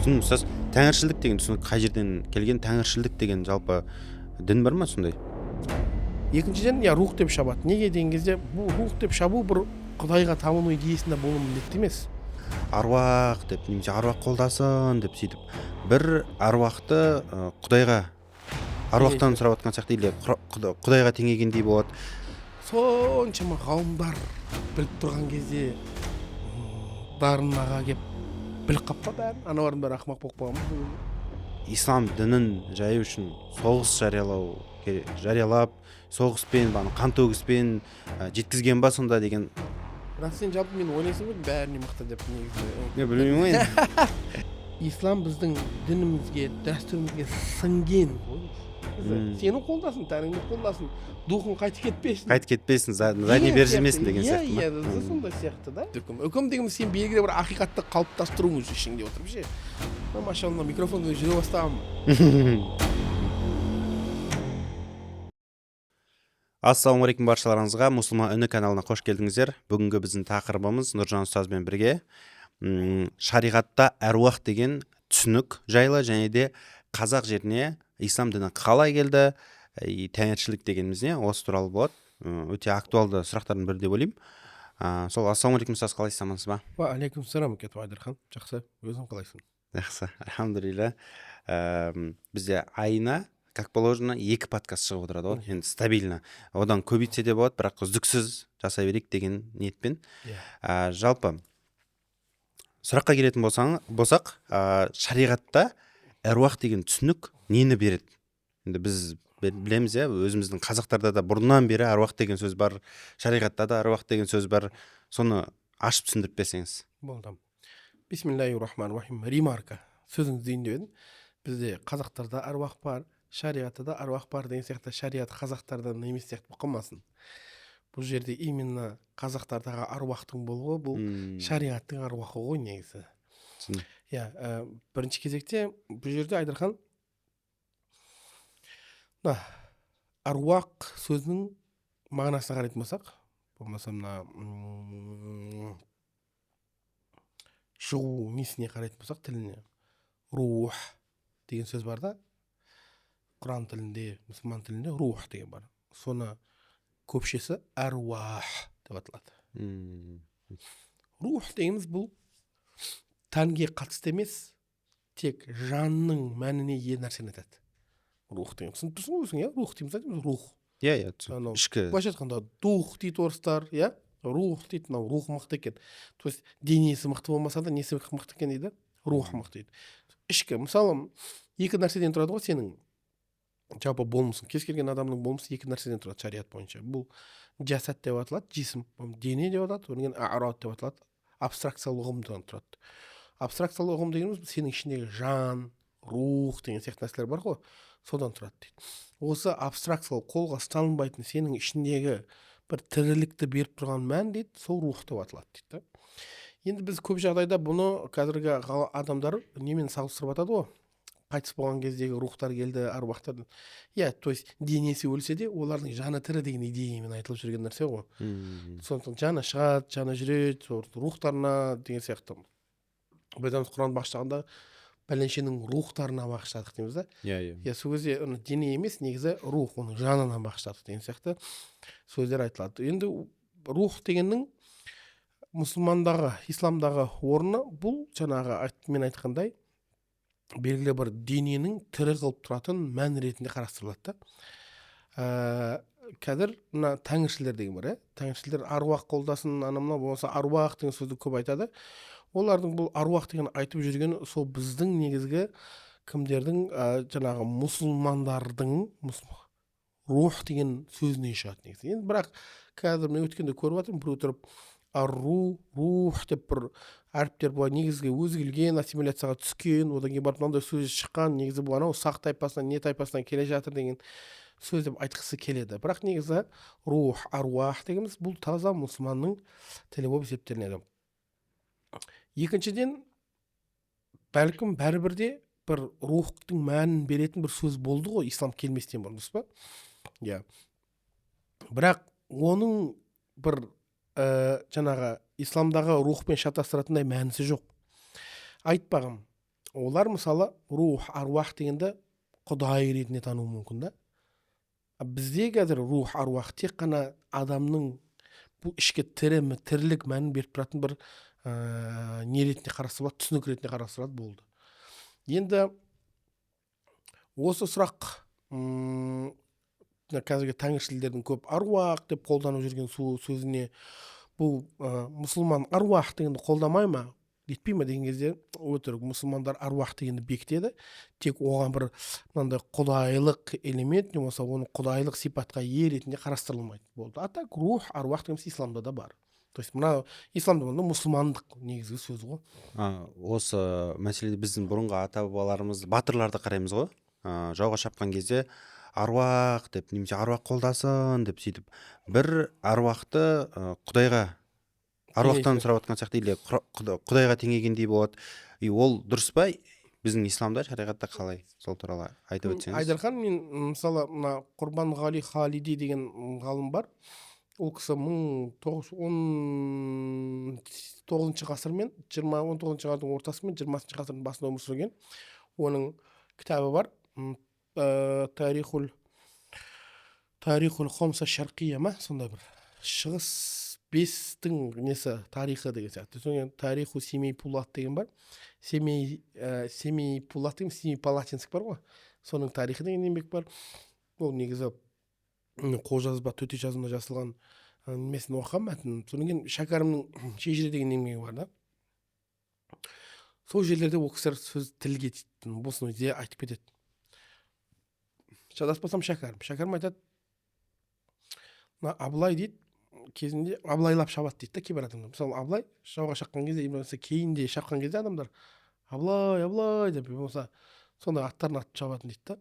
Түсіндім, ұстаз. Тәңіршілдік деген түсінік қай жерден келген? Тәңіршілдік деген жалпы дін бар ма сондай? Екіншіден, иә, рух деп шабады. Неге деген кезде, бұл рух деп шабу бір құдайға табыну идеясында болуы міндетті емес. Аруақ деп немесе аруақ қолдасын деп сөйтіп бір аруақты құдайға, аруақтан сұрап жатқан сияқты или құдайға теңегендей болады. Соншама ғалымдар біліп тұрған кезде Дарын аға келіп біліп қалып па бәрін? Аналардың бәрі ақымақ болып қалған ба? Ислам дінін жаю үшін соғыс жариялау жариялап, соғыспен, бағана қан төгіспен жеткізген ба сонда деген. Бірақ сен жалпы мен ойлайсың ғой бәріне мықты деп негізі. Мен білмеймін ғой енді. Ислам біздің дінімізге, дәстүрімізге сіңген ғой. Сені қолдасын, тәніңді қолдасын, духың қайтып кетпесін. Қайтып кетпесін, задний бер жемесін деген сияқты ма? Иә, сондай сияқты да. Үкім дегеніміз сен белгілі бір ақиқатты қалыптастыруың уже ішіңде отырып ше. Машалла, микрофонда жүре бастағанмын. Ассалаумағалейкум баршаларыңызға. Мұсылман үні каналына қош келдіңіздер. Бүгінгі біздің тақырыбымыз Нұржан ұстазбен бірге шариғатта әруақ деген түсінік жайлы және де қазақ жеріне ислам діні қалай келді, тәңіршілік дегеніміз не, осы туралы болады. Өте актуалды сұрақтардың бірі деп ойлаймын. Сол, ассалаумағалейкум ұстаз, қалайсыз, амансыз ба? Уағалейкум ассалам, Айдархан. Жақсы, өзің қалайсың? Жақсы, альхамдулилля. Бізде айына, как положено, 2 подкаст шығып отырады ғой. Енді стабильно. Одан көбейтсе де болады, бірақ үздіксіз жасай берейік деген ниетпен. Жалпы сұраққа келетін болсақ, шариғатта әруақ деген түсінік нені береді? Енді біз білеміз, иә, өзіміздің қазақтарда да бұрыннан бері әруақ деген сөз бар, шариғатта да әруақ деген сөз бар. Соны ашып түсіндіріп берсеңіз. Болды. Бисмиллахи-рахмани-рахим. Ремарка. Сөзіңізді дейін деп едім. Бізде қазақтарда әруақ бар, шариғатта да әруақ бар деген сияқты, шариғат қазақтардан емес сияқты болып қалмасын. Бұл жерде именно қазақтардағы әруақтың болуы бұл шариғаттың әруағы ғой негізі. Иә, бірінші кезекте бұл жерде Айдархан мына әруақ сөзінің мағынасына қарайтын болсақ, болмаса мына шығу несіне қарайтын болсақ, тіліне рух деген сөз бар да. Құран тілінде, мұсылман тілінде рух деген бар. Соны көпшесі әруах деп аталады. Рух дегеніміз бұл тәнге қатысты емес, тек жанның мәніне ие нәрсені айтады. Рух деген түсініп тұрсың ғой өзің, иә? Рух дейміз, айтамыз, рух. Иә, иә, түсініп. Ішкі. Былайша айтқанда дух дейді орыстар, иә? Рух дейді, мынау рух мықты екен. То есть денесі мықты болмаса да несі мықты екен дейді? Рух мықты дейді. Ішкі, мысалы, екі нәрседен тұрады ғой сенің жалпы болмысың. Кез келген адамның болмысы екі нәрседен тұрады шариғат бойынша. Бұл жасат деп аталады, жисім, дене деп аталады, одан кейін арат деп аталады, абстракциялы ұғымдан тұрады. Абстракциялы ұғым дегеніміз сенің ішіндегі жан, рух деген сияқты нәрселер бар ғой, содан тұрады дейді. Осы абстракциялы қолға ұсталынбайтын сенің ішіндегі бір тірілікті беріп тұрған мән дейді, сол рух деп аталады дейді. Енді біз көп жағдайда бұны қазіргі адамдар немен салыстырып атады ғой? Қайтыс болған кездегі рухтар келді, аруақтар. Иә, то есть денесі өлсе де олардың жаны тірі деген идеямен айтылып жүрген нәрсе ғой. Сондықтан жаны шығады, жаны жүреді, сол рухтарына деген сияқты. Біз айтамыз, Құран бағыштағанда пәленшенің рухтарына бағыштадық дейміз да. Иә, иә. Иә, сол кезде оны дене емес, негізі рух, оның жанына бағыштадық деген сияқты сөздер айтылады. Енді рух дегеннің мұсылмандағы, исламдағы орны бұл жаңағы мен айтқандай белгілі бір дененің тірі қылып тұратын мән ретінде қарастырылады да. Қазір мына тәңіршілдер деген бар, иә? Тәңіршілдер аруақ қолдасын, ана мынау болмаса аруақ деген сөзді көп айтады. Олардың бұл аруақ деген айтып жүргені сол біздің негізгі кімдердің, жаңағы мұсылмандардың рух деген сөзінен шығады негізі. Енді бірақ қазір мен өткенде көріп жатырмын, біреу тұрып ару, рух деп бір әріптер былай негізгі өзгерген, ассимиляцияға түскен, одан кейін барып мынандай сөз шыққан, негізі бұл анау сақ тайпасынан, не тайпасынан келе жатыр деген сөз деп айтқысы келеді. Бірақ негізі рух, аруах дегеніміз бұл таза мұсылманның тілі болып есептелінеді. Екіншіден, бәлкім бәрібір де бір рухтың мәнін беретін бір сөз болды ғой ислам келместен бұрын, дұрыс па? Иә. Бірақ оның бір жаңағы исламдағы рухпен шатастыратындай мәнісі жоқ. Айтпағым, Олар, мысалы, рух, аруақ дегенді құдай ретінде тануы мүмкін да. А бізде қазір рух, аруақ тек қана адамның бұл ішкі тірі тірілік мәнін беріп тұратын бір не ретінде қарастырылады, түсінік ретінде қарастырылады, болды. Енді осы сұрақ, мына қазіргі тәңіршілдердің көп аруақ деп қолданып жүрген сөзіне, бұл мұсылман аруақ дегенді қолдамай ма, етпей ма деген кезде, өтірік. Мұсылмандар аруақ дегенді бекітеді, тек оған бір мынандай құдайлық элемент не болмаса оны құдайлық сипатқа ие ретінде қарастырылмайды, болды. А так рух, аруақ деген исламда да бар, то есть мына исламда болғанда мұсылмандық негізгі сөз ғой. Осы мәселеде біздің бұрынғы ата бабаларымыз, батырларды қараймыз ғой, жауға шапқан кезде аруақ деп немесе аруақ қолдасын деп, сөйтіп бір аруақты құдайға, аруақтан Теңейді. сұрап жатқан сияқты или құдайға теңегендей болады. И ол дұрыс па? Біздің исламда, шариғатта қалай, сол туралы айтып өтсеңіз. Айдархан, мен мысалы, мына Құрбанғали Халиди деген ғалым бар. Ол кісі 1919 ғасыр мен жиырма 19-ғасырдың ортасы мен 20-ғасырдың басында өмір сүрген. Оның кітабы бар, Тарихул Хомса Шарқия ма, сондай бір шығыс бестің несі, тарихы деген сияқты. Содан кейін Тариху Семей Пулат деген бар, Семей, Семей Пулат деген, Семипалатинск бар ғой, соның тарихы деген еңбек бар. Ол негізі қолжазба, төте жазуында жазылған немесін оқығанмын, мәтінін. Содан кейін Шәкәрімнің «Шежіре» деген еңбегі бар да. Сол жерлерде ол кісілер сөз тілге осыны де айтып кетеді. Шатаспасам, Шәкәрім айтады: мына Абылай дейді, кезінде абылайлап шабады дейді да кейбір адамдар. Мысалы, Абылай жауға шапқан кезде, болмаса кейінде шапқан кезде адамдар «Абылай, Абылай» деп, болмаса сондай аттарын атып шабатын дейді да.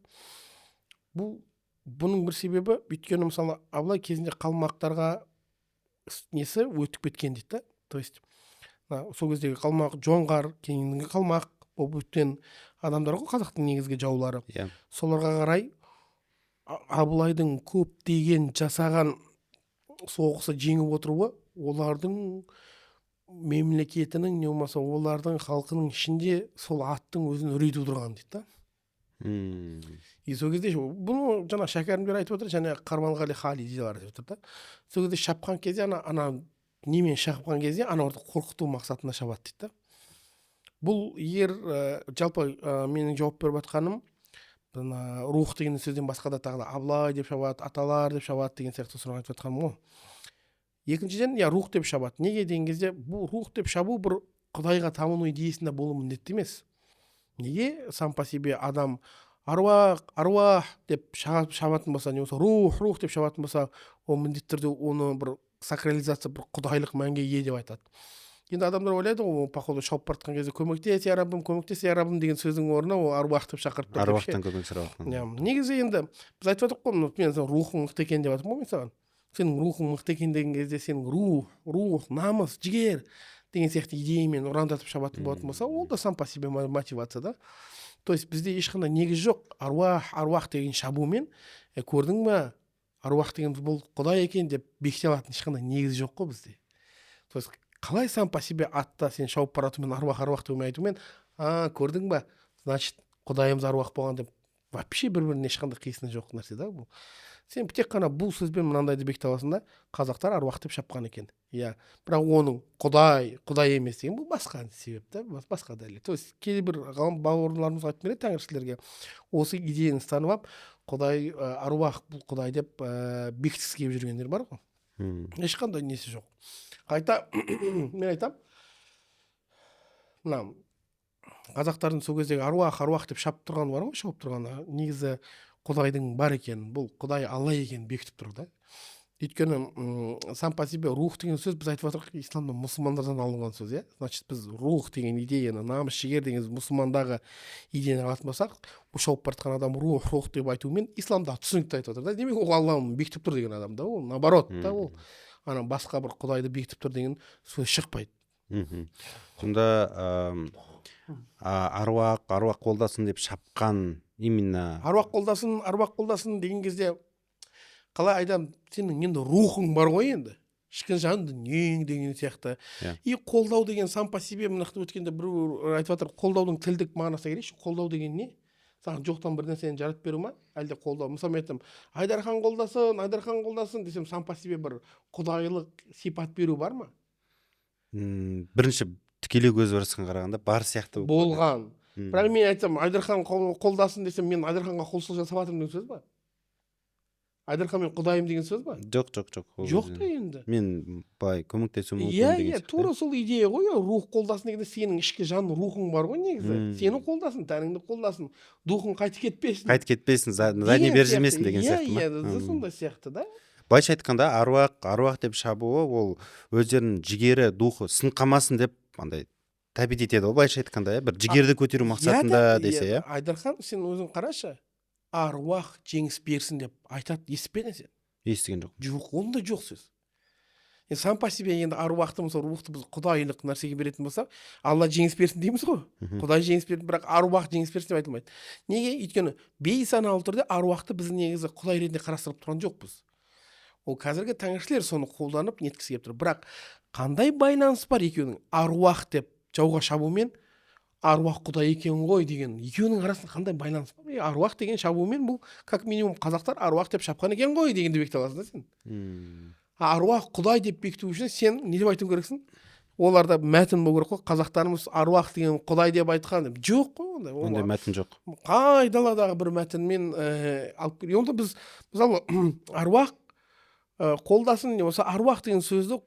Бұл бұның бір себебі, өйткені, мысалы, Абылай кезінде қалмақтарға несі өтіп кеткен дейді да. То есть мына сол кездегі қалмақ, жоңғар, кейінгі қалмақ болып өткен адамдар ғой қазақтың негізгі жаулары. Соларға қарай Абылайдың көптеген жасаған соғысы, жеңіп отыруы олардың мемлекетінің не болмаса олардың халқының ішінде сол аттың өзін үрей тудырған дейді да. И сол кезде бұны жаңа Шәкәрімдер айтып отыр және Қарманғали Халидилар айтып отыр да. Сол кезде шапқан кезде, ана немен шапқан кезде, аналарды қорқыту мақсатында шабады дейді да. Бұл егер жалпы менің жауап беріп жатқаным, мына рух деген сөзден басқа да тағы да Абылай деп шабады, аталар деп шабады деген сияқты сұрақ айтып жатқаным ғой. Екіншіден, иә, рух деп шабады. Неге деген кезде, бұл рух деп шабу бір құдайға табыну идеясында болуы міндетті емес. Неге сам по себе адам аруақ, аруақ деп шабатын болса, не болмаса рух, рух деп шабатын болса, ол міндетті түрде оны бір сакрализация, бір құдайлық мәнге ие деп айтады. Енді адамдар ойлайды ғой, ол походу шауып бара жатқан кезде «Көмектес, я Раббым, көмектес, я Раббым» деген сөздің орнына ол аруақ деп шақырып тұр деп ше. Аруақтан көмек сұрап жатқан. Иә, негізі енді біз айтып жатырмық қой, мына мен сен рухың мықты екен деп жатырмын ғой мен саған. Сенің рухың мықты екен деген кезде, сенің рух, намыс, жігер деген сияқты идеямен ұрандатып шабатын болатын болса, ол да сам по себе мотивация да. То есть бізде ешқандай негіз жоқ аруақ, аруақ деген шабумен «Көрдің ба, аруақ деген бұл құдай екен» деп бекіте алатын ешқандай негіз жоқ қой бізде. То есть қалай сам по себе атта сен шауып бара жатумен, «Аруақ, аруақ» деп айтумен, «А, көрдің ба, значит, құдайымыз аруақ болған» деп, вообще бір біріне ешқандай қисыны жоқ нәрсе да бұл. Сен тек қана бұл сөзбен мынандайды бекіте аласың да: қазақтар аруақ деп шапқан екен, иә. Бірақ оның құдай, құдай емес деген бұл басқа себеп та, басқа дәлел. То есть кейбір ғалым бауырларымыз айтып береді, тәңіршілерге осы идеяны ұстанып алып, құдай, аруақ бұл құдай деп бекіткісі келіп жүргендер бар ғой. Ешқандай несі жоқ. Қайта мен айтамын, мына қазақтардың сол кездегі аруақ, аруақ деп шапып тұрғаны бар ғой, шауып тұрғаны негізі құдайдың бар екенін, бұл құдай Алла екенін бекітіп тұр да. Өйткені сам по себе рух деген сөз, біз айтып жатырмық, исламда мұсылмандардан алынған сөз, иә. Значит, біз рух деген идеяны, намыс, жігер деген мұсылмандағы идеяны алатын болсақ, ол шауып бара жатқан адам рух, рух деп айтумен исламдағы түсінікті айтып жатыр да. Демек, ол Алланы бекітіп тұр деген адам да, ол наоборот та, ол ана басқа бір құдайды бекітіп тұр деген сөз шықпайды. Сонда аруақ, аруақ қолдасын деп шапқан именно. Аруақ қолдасын, аруақ қолдасын деген кезде қалай адам, сенің енді рухың бар ғой енді. Ішкі жан дүниең деген сияқты. Иә. И қолдау деген сам по себе, мына жақта өткенде біреу айтып жатыр, қолдаудың тілдік мағынасына келейікші. Қолдау деген не? Саған жоқтан бір нәрсені жаратып беру ма, әлде қолдау? Мысалы, мен айтамын: «Айдархан қолдасын, Айдархан қолдасын», – десем, сам по себе бір құдайлық сипат беру бар ма? Бірінші тікелей көзқарасқа қарағанда, бар сияқты болып көрінеді. Болған. Бірақ мен айтсам, «Айдархан қолдасын» десем, мен Айдарханға құлшылық жасап жатырмын деген сөз ба? Айдархан мен құдайым деген сөз ба? Жоқ, жоқ, жоқ, ол Жоқ кезде та енді. Мен былай көмектесуім мүмкін деген Иә, сияқты. тура сол идея ғой. Иә, рух қолдасын дегенде, сенің ішкі жан рухың бар ғой негізі. Сені қолдасын, тәніңді қолдасын, духың қайтып кетпесін. Қайтып кетпесін, задний Деген беріп сияқты. жібермесін деген Иә. сияқты ма? Иә, сондай сияқты да. Былайша айтқанда, аруақ деп шабуы, ол өздерінің жігері, духы сынып қалмасын деп андай тәбет етеді ғой, былайша айтқанда, иә, бір жігерді көтеру мақсатында Иә да, десе, иә. Айдархан, сен өзің қарашы, «аруақ жеңіс берсін» деп айтады, естіп сен? Естіген жоқпын. Жоқ, ондай жоқ сөз. Енді сам по себе енді аруақты, мысалы, рухты біз құдайлық нәрсеге беретін болсақ, «Алла жеңіс берсін» дейміз ғой. Құдай жеңіс берсін, бірақ «аруақ жеңіс берсін» деп айтылмайды. Неге? Өйткені бейсаналы түрде аруақты біз негізі құдай ретінде қарастырып тұрған жоқпыз. Ол қазіргі тәңіршілер соны қолданып неткісі келіп тұр. Бірақ қандай байланыс бар екеуінің, аруақ деп жауға шабумен аруақ құдай екен ғой деген, екеуінің арасында қандай байланыс бар? Е, аруақ деген шабумен бұл как минимум қазақтар аруақ деп шапқан екен ғой дегенді бекіте аласың да сен. А аруақ құдай деп бекіту үшін сен не деп айтуың керексің? Оларда мәтін болу керек қой, қазақтарымыз аруақ деген құдай деп айтқан деп. Жоқ қой ондай. Ол Ондай мәтін жоқ. Қай даладағы бір мәтінмен алып кел. Онда біз, мысалы, аруақ қолдасын не болмаса аруақ деген сөзді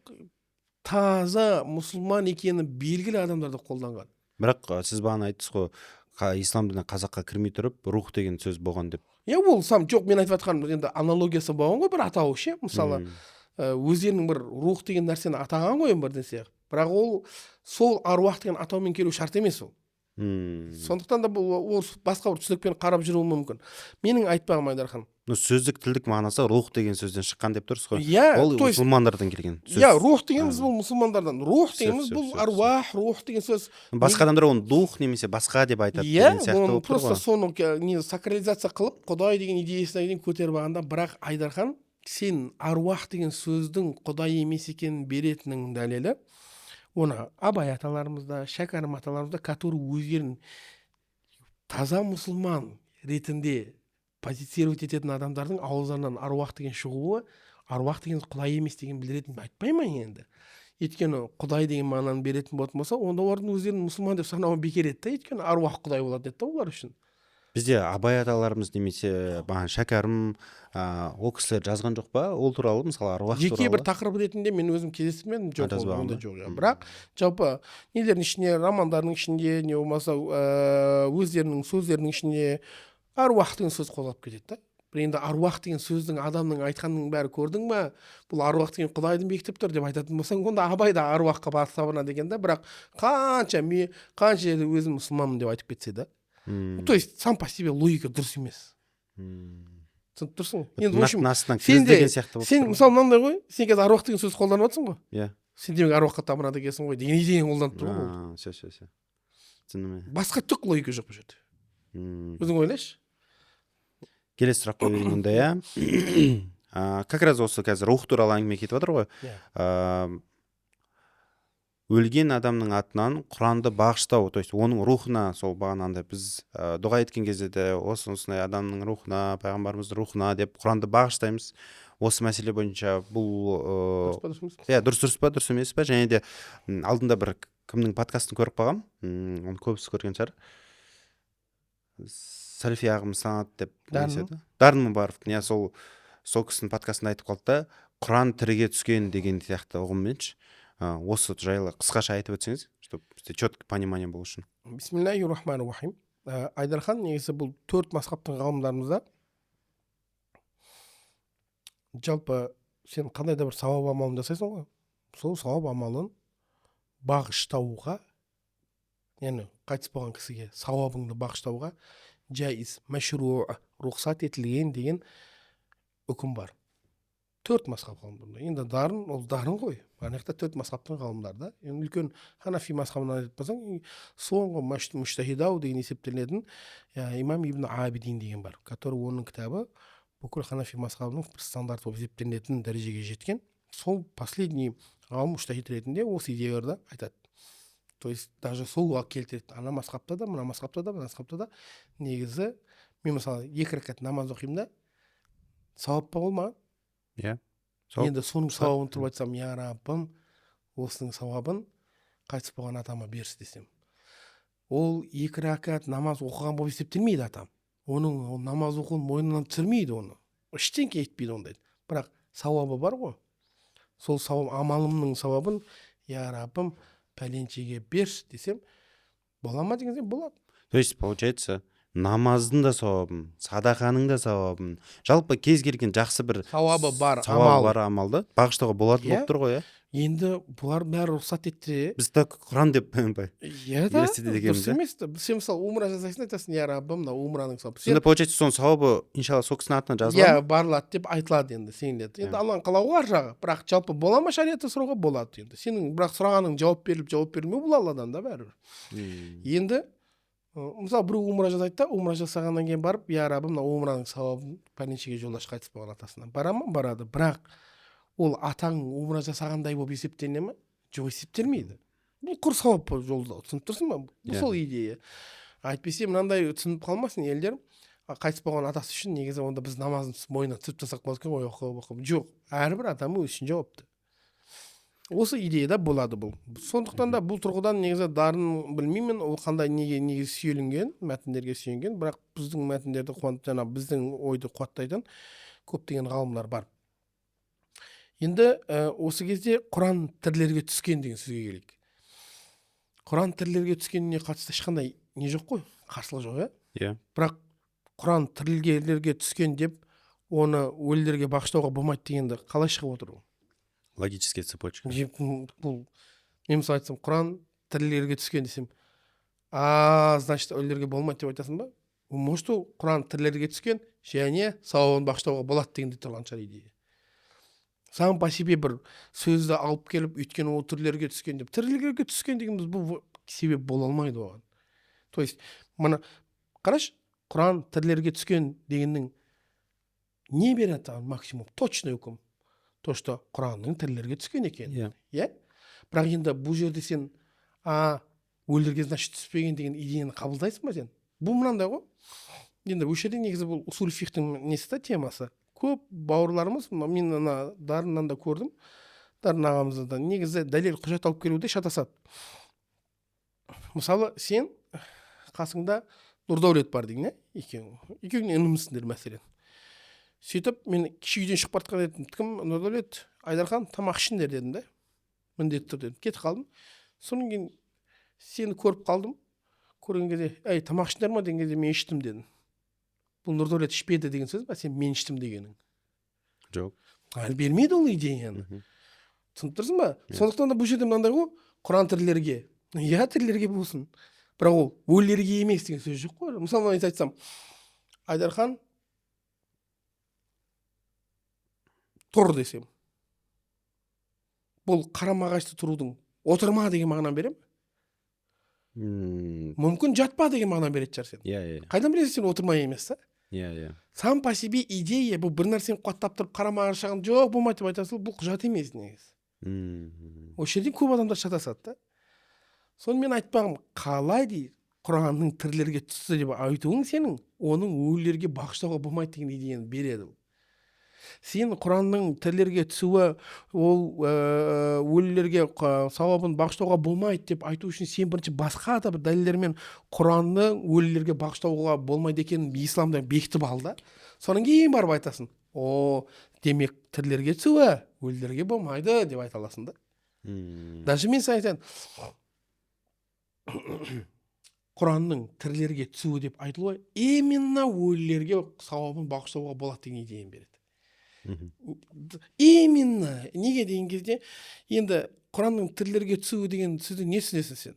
таза мұсылман екені белгілі адамдар да қолданған. Бірақ сіз бағана айттыңыз ғой, ислам діні қазаққа кірмей тұрып, рух деген сөз болған деп. Иә, ол сам жоқ, мен айтып жатқаным енді аналогиясы болған ғой бір атауы ше, мысалы. Өздерінің бір рух деген нәрсені атаған ғой енді бір нәрсе, бірақ ол сол аруақ деген атаумен келу шарт емес ол. Сондықтан да бұл ол басқа бір түсінікпен қарап жүруі мүмкін. Менің айтпағым, Айдархан, Ну, сөздік, тілдік мағынасы рух деген сөзден шыққан деп тұрсыз ғой. Иә. Ол То есть мұсылмандардан келген сөз. Иә, рух дегеніміз бұл мұсылмандардан, рух дегеніміз Всё, бұл всё, всё. аруақ, рух деген сөз. Басқа адамдар оны дух немесе басқа деп айтады деген сияқты Оны болып тұр просто ғой. соны не сакрализация қылып, құдай деген идеясына дейін көтеріп алғанда. Бірақ, Айдархан, сен аруақ деген сөздің құдай емес екенін беретінінің дәлелі, оны Абай аталарымыз да, Шәкәрім аталарымыз да, который өздерін таза мұсылман ретінде позицировать ететін адамдардың ауыздарынан аруақ деген шығуы аруақ деген құдай емес деген білдіретінін айтпай ма енді? Өйткені құдай деген мағынаны беретін болатын болса, онда олардың өздерін мұсылман деп санауы бекер еді да, өйткені аруақ құдай болатын еді да олар үшін. Бізде Абай аталарымыз немесе бағана Шәкәрім, ол кісілер жазған жоқ па ол туралы, мысалы, аруақ Жеке туралы? бір тақырып ретінде мен өзім кездестірмедім, жоқ. Жазбаған Ондай ба? жоқ, иә. Бірақ жалпы нелердің ішінде, романдардың ішінде не болмаса өздерінің сөздерінің ішінде аруақ деген сөз қозғалып кетеді да. Бір енді аруақ деген сөздің адамның айтқанының бәрі, көрдің ба, бұл аруақ деген құдайды бекітіп тұр деп айтатын болсаң, онда Абай да аруаққа барып табынады екен да. Бірақ қанша ме, қанша жерде өзім мұсылманмын деп айтып кетсе да. То есть сам по себе логика дұрыс емес. Түсініп тұрсың ғой енді, в общем. Нақтының астынан Сен де кіргізген сияқты болып сен тұр ғой. Мысалы, мынандай ғой, сен қазір аруақ деген сөз қолданып жатрсың ғой. Иә. Сен демек аруаққа табынады екенсің ғой деген идеяны қолданып тұр ғой, болды. Все, все, все, түсіндім, иә. Басқа түк логика жоқ бұл жерде. Өзің ойлашы. Келесі сұрақ қоя берейін онда, иә. Как раз осы қазір рух туралы әңгіме кетіп жатыр ғой. Иә. Өлген адамның атынан құранды бағыштау, то есть оның рухына, сол бағанағындай біз дұға еткен кезде де осы осындай адамның рухына, пайғамбарымыздың рухына деп құранды бағыштаймыз. Осы мәселе бойынша бұл Дұрыс па, дұрыс емес пе? Иә, дұрыс па, дұрыс емес па? Және де алдында бір кімнің подкастын көріп қалғанмын, оны көбісі көрген шығар, Сәлфи ағымыз санат деп. Дарын Несі еді? Дарын Мұбаровтың, иә. Сол кісінің подкастында айтып қалды да, құран тіріге түскен деген сияқты ұғыммен ше. Осы жайлы қысқаша айтып өтсеңіз, чтобы бізде четкий понимание болу үшін. Бисмиллахи рахмани рахим. Айдархан, негізі бұл төрт мазхабтың ғалымдарымызда жалпы сен қандай да бір сауап амалын жасайсың ғой, сол сауап амалын бағыштауға, яғни қайтыс болған кісіге сауабыңды бағыштауға жайыз, мәшру, рұқсат етілген деген үкім бар төрт мазхаб ғалымдарында. Енді Дарын ол Дарын ғой, ана жақта төрт мазхабтың ғалымдары да. Енді үлкен ханафи мазхабынан айтып қалсаң, соңғы мужтахид ау деген есептелінетін имам Ибн Абидин деген бар, который оның кітабы бүкіл ханафи мазхабының бір стандарты болып есептелінетін дәрежеге жеткен. Сол последний ғалым, мужтахид ретінде осы идеяларды айтады. То есть даже сол келтіреді, ана мазхабта да, мына мазхабта да, мына мазхабта да. Негізі мен, мысалы, 2 ракат намаз оқимын да, сауап па ол маған? Иә. Енді соның сауабын тұрып айтсам, я Раббым, осының сауабын қайтыс болған атама берші десем, ол 2 ракат намаз оқыған болып есептелмейді атам. Оның ол намаз оқуын мойнынан түсірмейді, оны ештеңке етпейді ондайды. Бірақ сауабы бар ғой. Сол сауап, амалымның сауабын, я Раббым, пәленшеге берші десем, бола ма деген, болады. То есть получается, намаздың да сауабын, садақаның да сауабын, жалпы кез келген жақсы бір сауабы бар сауабы амал бар амалды бағыштауға болатын Иә. болып тұр ғой, иә? Енді бұлар бәрі рұқсат етті. Біз так Құран деп Иә да. елестетеді екенбіз, Дұрыс иә? емес та. Сен, мысалы, умра жасайсың, айтасың: «Я Раббым, мына умраның сауабы». Сонда получается, соның сауабы, иншалла, сол кісінің атынан жазыла Иә, ма? барылады деп айтылады енді, сеніледі енді. Иә. Алланың қалауы ар жағы. Бірақ жалпы бола ма, шариғатта сұрауға болады енді сенің. Бірақ сұрағаның жауап беріліп, жауап берілмеу, бұл Алладан да бәрібір. Енді мысалы, біреу умра жасайды да, умра жасағаннан кейін барып: «Я Раббым, мына умраның сауабын пәленшеге жолдашы, қайтыс болған атасына». Бара ма? Барады. Бірақ ол атаң умра жасағандай болып есептеліне ма? Жоқ, есептелмейді. Бұл құр сауап жолдау, түсініп тұрсың ба? Бұл Иә. сол идея. Әйтпесе мынандай түсініп қалмасын елдер: қайтыс болған атасы үшін негізі онда біз намазын мойнына түсіріп тастасақ болады екен ғой, оқып оқып. Жоқ, әрбір адам өзі үшін жауапты. Осы идеяда болады бұл. Сондықтан да бұл тұрғыдан негізі Дарын, білмеймін, ол қандай, неге неге сүйенген, мәтіндерге сүйенген, бірақ біздің мәтіндерді қуант, жаңа біздің ойды қуаттайтын көптеген ғалымдар бар. Енді осы кезде Құран тірілерге түскен деген сөзге келейік. Құран тірілерге түскеніне қатысты ешқандай не жоқ қой, қарсылық жоқ, иә? Иә. Бірақ Құран тірілгендерге түскен деп, оны өлілерге бағыштауға болмайды дегенді қалай шығып отыр ол? Логическая цепочка. Бұл мен, мысалы, айтсам, Құран тірілерге түскен десем, а значит, өлілерге болмайды деп айтасың ба? Может, ол Құран тірілерге түскен және сауабын бағыштауға болады дегенде тұрған шығар идея. Сам по себе бір сөзді алып келіп, өйткені ол тірілерге түскен деп, тірілерге түскен дегеніміз бұл себеп бола алмайды оған. То есть мына қарашы, Құран тірілерге түскен дегеннің не береді саған максимум точный үкім? То что Құранның тірілерге түскен екен. Иә. Иә, бірақ енді бұл жерде сен өлілерге, значит, түспеген деген идеяны қабылдайсың ба сен? Бұл мынандай ғой енді, осы жерде негізі бұл усул фихтің несі да, темасы. Көп бауырларымыз, мен ана Дарыннан да көрдім, Дарын ағамыздан да, негізі дәлел, құжат алып келуде шатасады. Мысалы, сен қасыңда Нұрдәулет бар дейін, иә, екеуің інімсіңдер, мәселен. Сөйтіп мен кеше үйден шығып бара жатқан едім. Кім, Нұрдәулет, Айдархан, тамақ ішіңдер дедім да, міндетті түрде кетіп қалдым. Содан кейін сені көріп қалдым. Көрген кезде: «Әй, тамақ іштіңдер ма?» деген кезде, «Мен іштім», – дедім. Бұл Нұрдәулет ішпеді деген сөз ба, сен «мен іштім» дегенің? Жоқ. Әлі бермейді ол идеяны. Түсініп тұрсың ба? Иә. Сондықтан да бұл жерде мынандай ғой: Құран тірілерге, иә, тірілерге болсын, бірақ ол өлілерге емес деген сөз жоқ қой. Мысалы, мен айтсам: «Айдархан, тұр», – десем, бұл қарама қайшы тұрудың «отырма» деген мағынаны бере ме? Мүмкін, «жатпа» деген мағынаны беретін шығар сен. Иә, иә. Қайдан білесің сен, отырма емес та? Иә, иә. Сам по себе идея бұл бір нәрсені қуаттап тұрып, қарама қарсы жоқ, болмайды деп айта салу, бұл құжат емес негізі. Осы жерден көп адамдар шатасады да. Соны мен айтпағым, қалай дейді, Құранның тірілерге түсті деп айтуың сенің оның өлілерге бағыштауға болмайды деген идеяны береді. Бұл сен Құранның тірілерге түсуі, ол өлілерге сауабын бағыштауға болмайды деп айту үшін сен бірінші басқа да бір дәлелдермен Құранны өлілерге бағыштауға болмайды екенін исламда бекітіп ал да, содан кейін барып айтасың: «О, демек, тірілерге түсуі өлілерге болмайды», – деп айта аласың да. Даже мен саған айтайын, Құранның тірілерге түсуі деп айтылуы именно өлілерге сауабын бағыштауға болады деген идеяны береді. Именно неге деген кезде, енді Құранның тірілерге түсуі деген сөзді не түсінесің сен?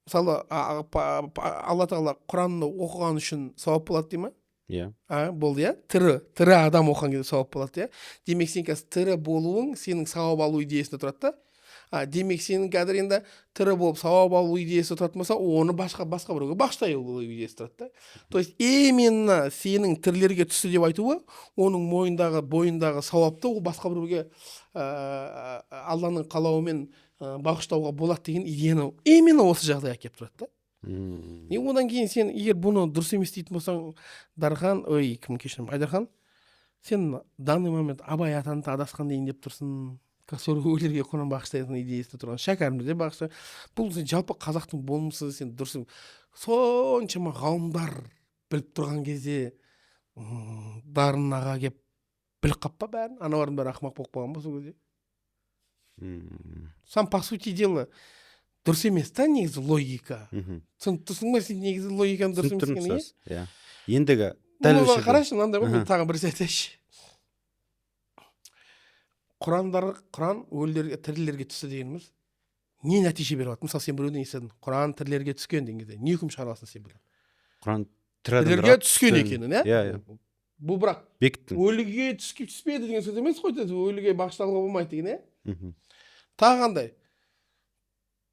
Мысалы, Алла тағала Құранны оқыған үшін сауап болады дей ма? Иә. А, болды, иә, тірі адам оқыған кезде сауап болады, иә. Демек, сен қазір тірі болуың сенің сауап алу идеясында тұрады да. А демек, сенің қазір енді тірі болып сауап алу идеясы тұратын болса, оны басқа біреуге бағыштай алу идеясы тұрады да. То есть именно сенің тірілерге түсті деп айтуы, оның мойнындағы, бойындағы сауапты ол басқа біреуге Алланың қалауымен бағыштауға болады деген идеяны именно осы жағдай әкеліп тұрады да. И одан кейін сен егер бұны дұрыс емес дейтін болсаң, Дархан, ой, кім, кешірім, Айдархан, сен данный момент Абай атаны да адасқан дейін деп тұрсың, өлерге Құран бағыштайтын идеясында тұрған, Шәкәрімді де бағышта. Бұл сен жалпы қазақтың болмысы. Сен дұрыс, соншама ғалымдар біліп тұрған кезде Дарын аға келіп біліп қалып па бәрін? Аналардың бәрі ақымақ болып қалған ба сол кезде? Сам по сути дела дұрыс емес та негізі логика. Түсініп тұрсың ба сен негізі логиканың дұрыс Түсініп емес тұрмын, екенін, иә? ұстаз, иә, ендігі дәл Бұл осы жерде. Қарашы, мынандай ғой, мен тағы бір нәрсе айтайыншы. Құрандар, Құран өлілерге, тірілерге түсті дегеніміз не нәтиже беріп жатыр? Мысалы, сен біреуден естідің, Құран тірілерге түскен деген кезде не үкім шығара аласың сен бұдан? Құран тірі Тірілерге адамдарға түскен түскен. екенін, иә. Иә. Бұл бірақ Бекіттің. өліге түспеді деген сөз емес қой, өліге бағышталуға болмайды деген, иә. Тағы қандай?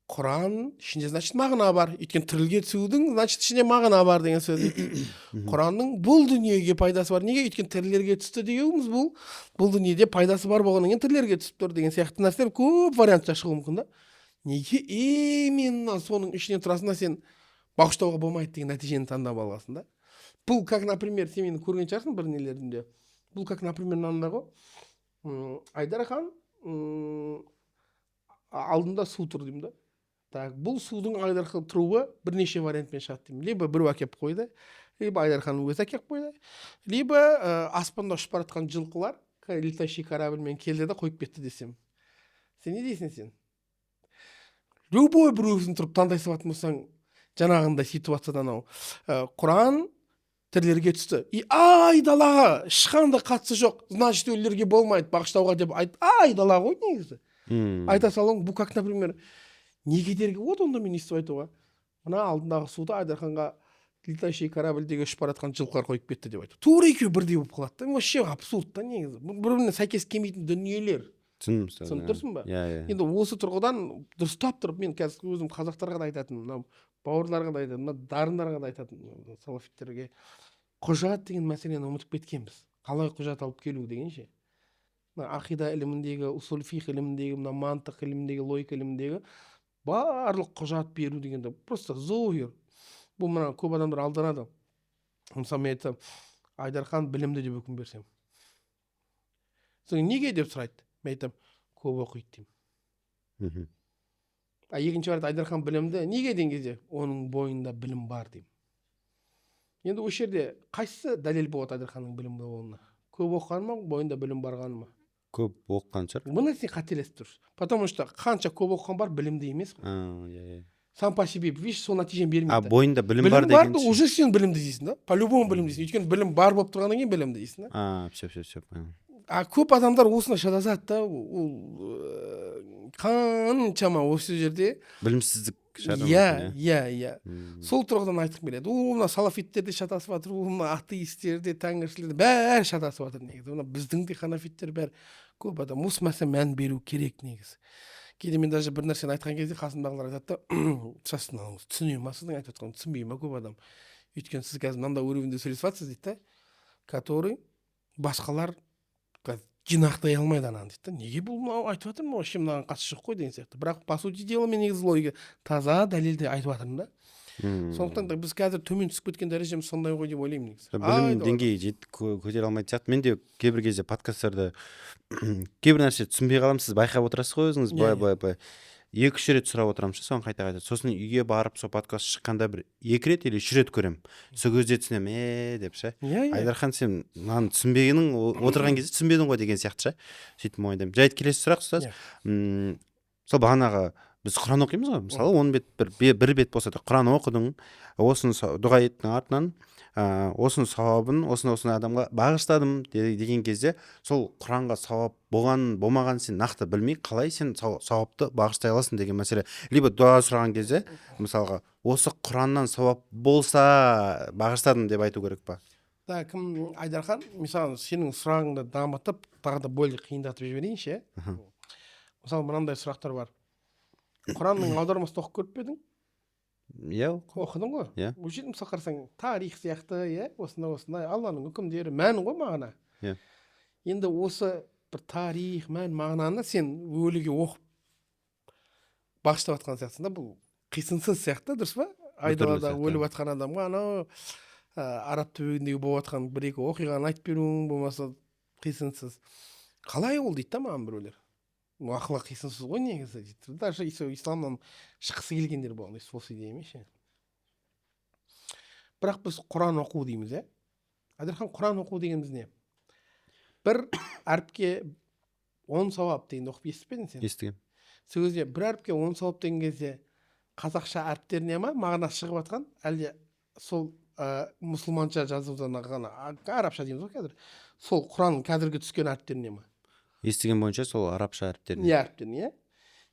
Құран ішінде, значит, мағына бар, өйткені тірілге түсудің, значит, ішінде мағына бар деген сөз дейді. Құранның бұл дүниеге пайдасы бар. Неге? Өйткені тірілерге түсті дегеніміз бұл дүниеде пайдасы бар болғаннан кейін тірілерге түсіп тұр деген сияқты нәрселер, көп варианттар шығуы мүмкін да. Неге именно соның ішінен тұрасың да, сен бағыштауға болмайды деген нәтижені таңдап аласың да? Бұл как, например, сен мені көрген шығарсың бір нелерімде, бұл как, например, мынандай ғой: Айдархан, алдында су тұр деймін да. Так, бұл судың Айдархан тұруы бірнеше вариантпен шығады деймін. Либо біреу әкеліп қойды, либо Айдарханның өзі әкеліп қойды, либо аспанда ұшып бара жатқан жылқылар летающий корабльмен келді да қойып кетті десем, сен не дейсің? Сен любой біреусін тұрып таңдай салатын болсаң, жаңағындай ситуацияда анау Құран тірілерге түсті и айдалаға ешқандай қатысы жоқ, значит, өлілерге болмайды бағыштауға деп айт, айдала ғой негізі. Айта салуың, бұл как, например, не кедергі болады онда мен өйстіп айтуға, мына алдындағы суды Айдарханға летающий корабльдегі ұшып бара жатқан жылқылар қойып кетті деп айту? Тура екеуі бірдей болып қалады да. Вообще абсурд та негізі, бұл бір біріне сәйкес келмейтін дүниелер. Түсіндім, ұстаз. Түсініп тұрсың ба? Иә. Енді осы тұрғыдан дұрыстап тұрып, мен қазір өзім қазақтарға да айтатыным, мынау бауырларға да айтатыным, мына дарындарға да айтатыным, салафиттерге: құжат деген мәселені ұмытып кеткенбіз. Қалай құжат алып келу деген ше, мына ақида іліміндегі, усул фих іліміндегі, мына мантық іліміндегі, логика іліміндегі барлық құжат беру дегенде просто зоһир. Бұл мына көп адамдар алданады. Мысалы, мен айтсам, Айдархан білімді деп үкім берсем, содан неге деп сұрайды. Мен айтамын, көп оқиды деймін. А екінші вариант: Айдархан білімді неге деген кезде, оның бойында білім бар деймін. Енді осы жерде қайсысы дәлел болады Айдарханның білімді болуына: көп оқығаны ма, бойында білім барғаны ма? Көп оқыған шығар. Бұны сен қателесіп тұрсың, потому что қанша көп оқыған бар, білімді емес қой. А, иә. Сам по себе, видишь, сол нәтижені бермейді А да. бойында білім Білім бар бар деген да, уже сен білімді дейсің да, по любому білімді дейсің, өйткені білім бар болып тұрғаннан кейін білімді дейсің да. А, все, все, все, понял. А көп адамдар осыны шатасады да. Ол қаншама осы жерде Білімсіздік шығар Иә. мүмкін. Иә. Иә. Сол тұрғыдан айтқым келеді: ол мына салафиттер де шатасып жатыр, ол мына атеисттер де, тәңіршілер де, бәрі шатасып жатыр негізі. Мына біздің де ханафиттер, бәрі, көп адам осы мәселеге мән беру керек негізі. Кейде мен даже бір нәрсені айтқан кезде қасымдағылар айтады да: «Түсіне ма сіздің айтып жатқаныңызды, түсінбей ма көп адам? Өйткені сіз қазір мынандай уровеньде сөйлесіп жатсыз, – дейді да, – который басқалар қазір жинақтай алмайды ананы», – дейді да. «Неге бұл мынау айтып жатыр, вообще мынаған қатысы жоқ қой» деген сияқты. Бірақ по сути дела мен негізі логика таза, дәлелде айтып жатырмын да. Сондықтан да біз қазір төмен түсіп кеткен дәрежеміз сондай ғой деп ойлаймын негізі. Білім Айдалада. деңгейі көтере алмайтын сияқты. Мен де кейбір кезде подкасттарда кейбір нәрсе түсінбей қаламын. Сіз байқап отырасыз ғой өзіңіз. Иә, Былай, иә. былай екі үш рет сұрап отырамын ше соны қайта қайта. Сосын үйге барып, сол подкаст шыққанда бір екі рет или үш рет көремін, сол кезде түсінемін е деп ше. иә иә «Айдархан, сен мынаны түсінбегенің, отырған кезде түсінбедің ғой» деген сияқты ше. Сөйтіп мойындаймын. Жайт, келесі сұрақ, ұстаз. Сол бағанағы біз Құран оқимыз ғой, мысалы, 10 бет, бір бет болса да Құран оқыдың, осыны дұға еттің артынан, осының сауабын осыны осындай адамға бағыштадым деген кезде, сол Құранға сауап болған болмағанын сен нақты білмей, қалай сен сауапты бағыштай аласың деген мәселе. Либо дұға сұраған кезде, мысалға, осы Құраннан сауап болса, бағыштадым деп айту керек па? Да, кім, Айдархан, мен саған сенің сұрағыңды дамытып, тағы да более қиындатып жіберейінші, иә. Мысалы, мынандай сұрақтар бар. Құранның аудармасын оқып көріп пе едің? Иә. Оқыдың ғой? Иә. Ол жерде мысалы қарасаң, тарих сияқты, иә, осындай осындай Алланың үкімдері, мән ғой, мағына. Иә. Енді осы бір тарих, мән, мағынаны сен өліге оқып бағыштап жатқан сияқтысың да, бұл қисынсыз сияқты, дұрыс па? Айдалада өліп жатқан адамға анау араб түбегіндегі болып жатқан бір екі оқиғаны айтып беруің болмаса қисынсыз. Қалай ол дейді да маған біреулер. Ақылға қисынсыз ғой негізі дейді. Даже исламнан шыққысы келгендер болған осы идеямен ше. Бірақ біз Құран оқу дейміз, иә? Әділхан, Құран оқу дегеніміз не? Бір әріпке 10 сауап дегенді оқып естіп пе едің сен? Естігем. Сол кезде бір әріпке 10 сауап деген кезде қазақша әріптеріне ма мағынасы шығып жатқан, әлде сол мұсылманша жазудан ғана, арабша дейміз ғой қазір, сол Құран қазіргі түскен әріптеріне ма? Естіген бойынша сол арабша әріптеріне. Не әріптеріне, иә?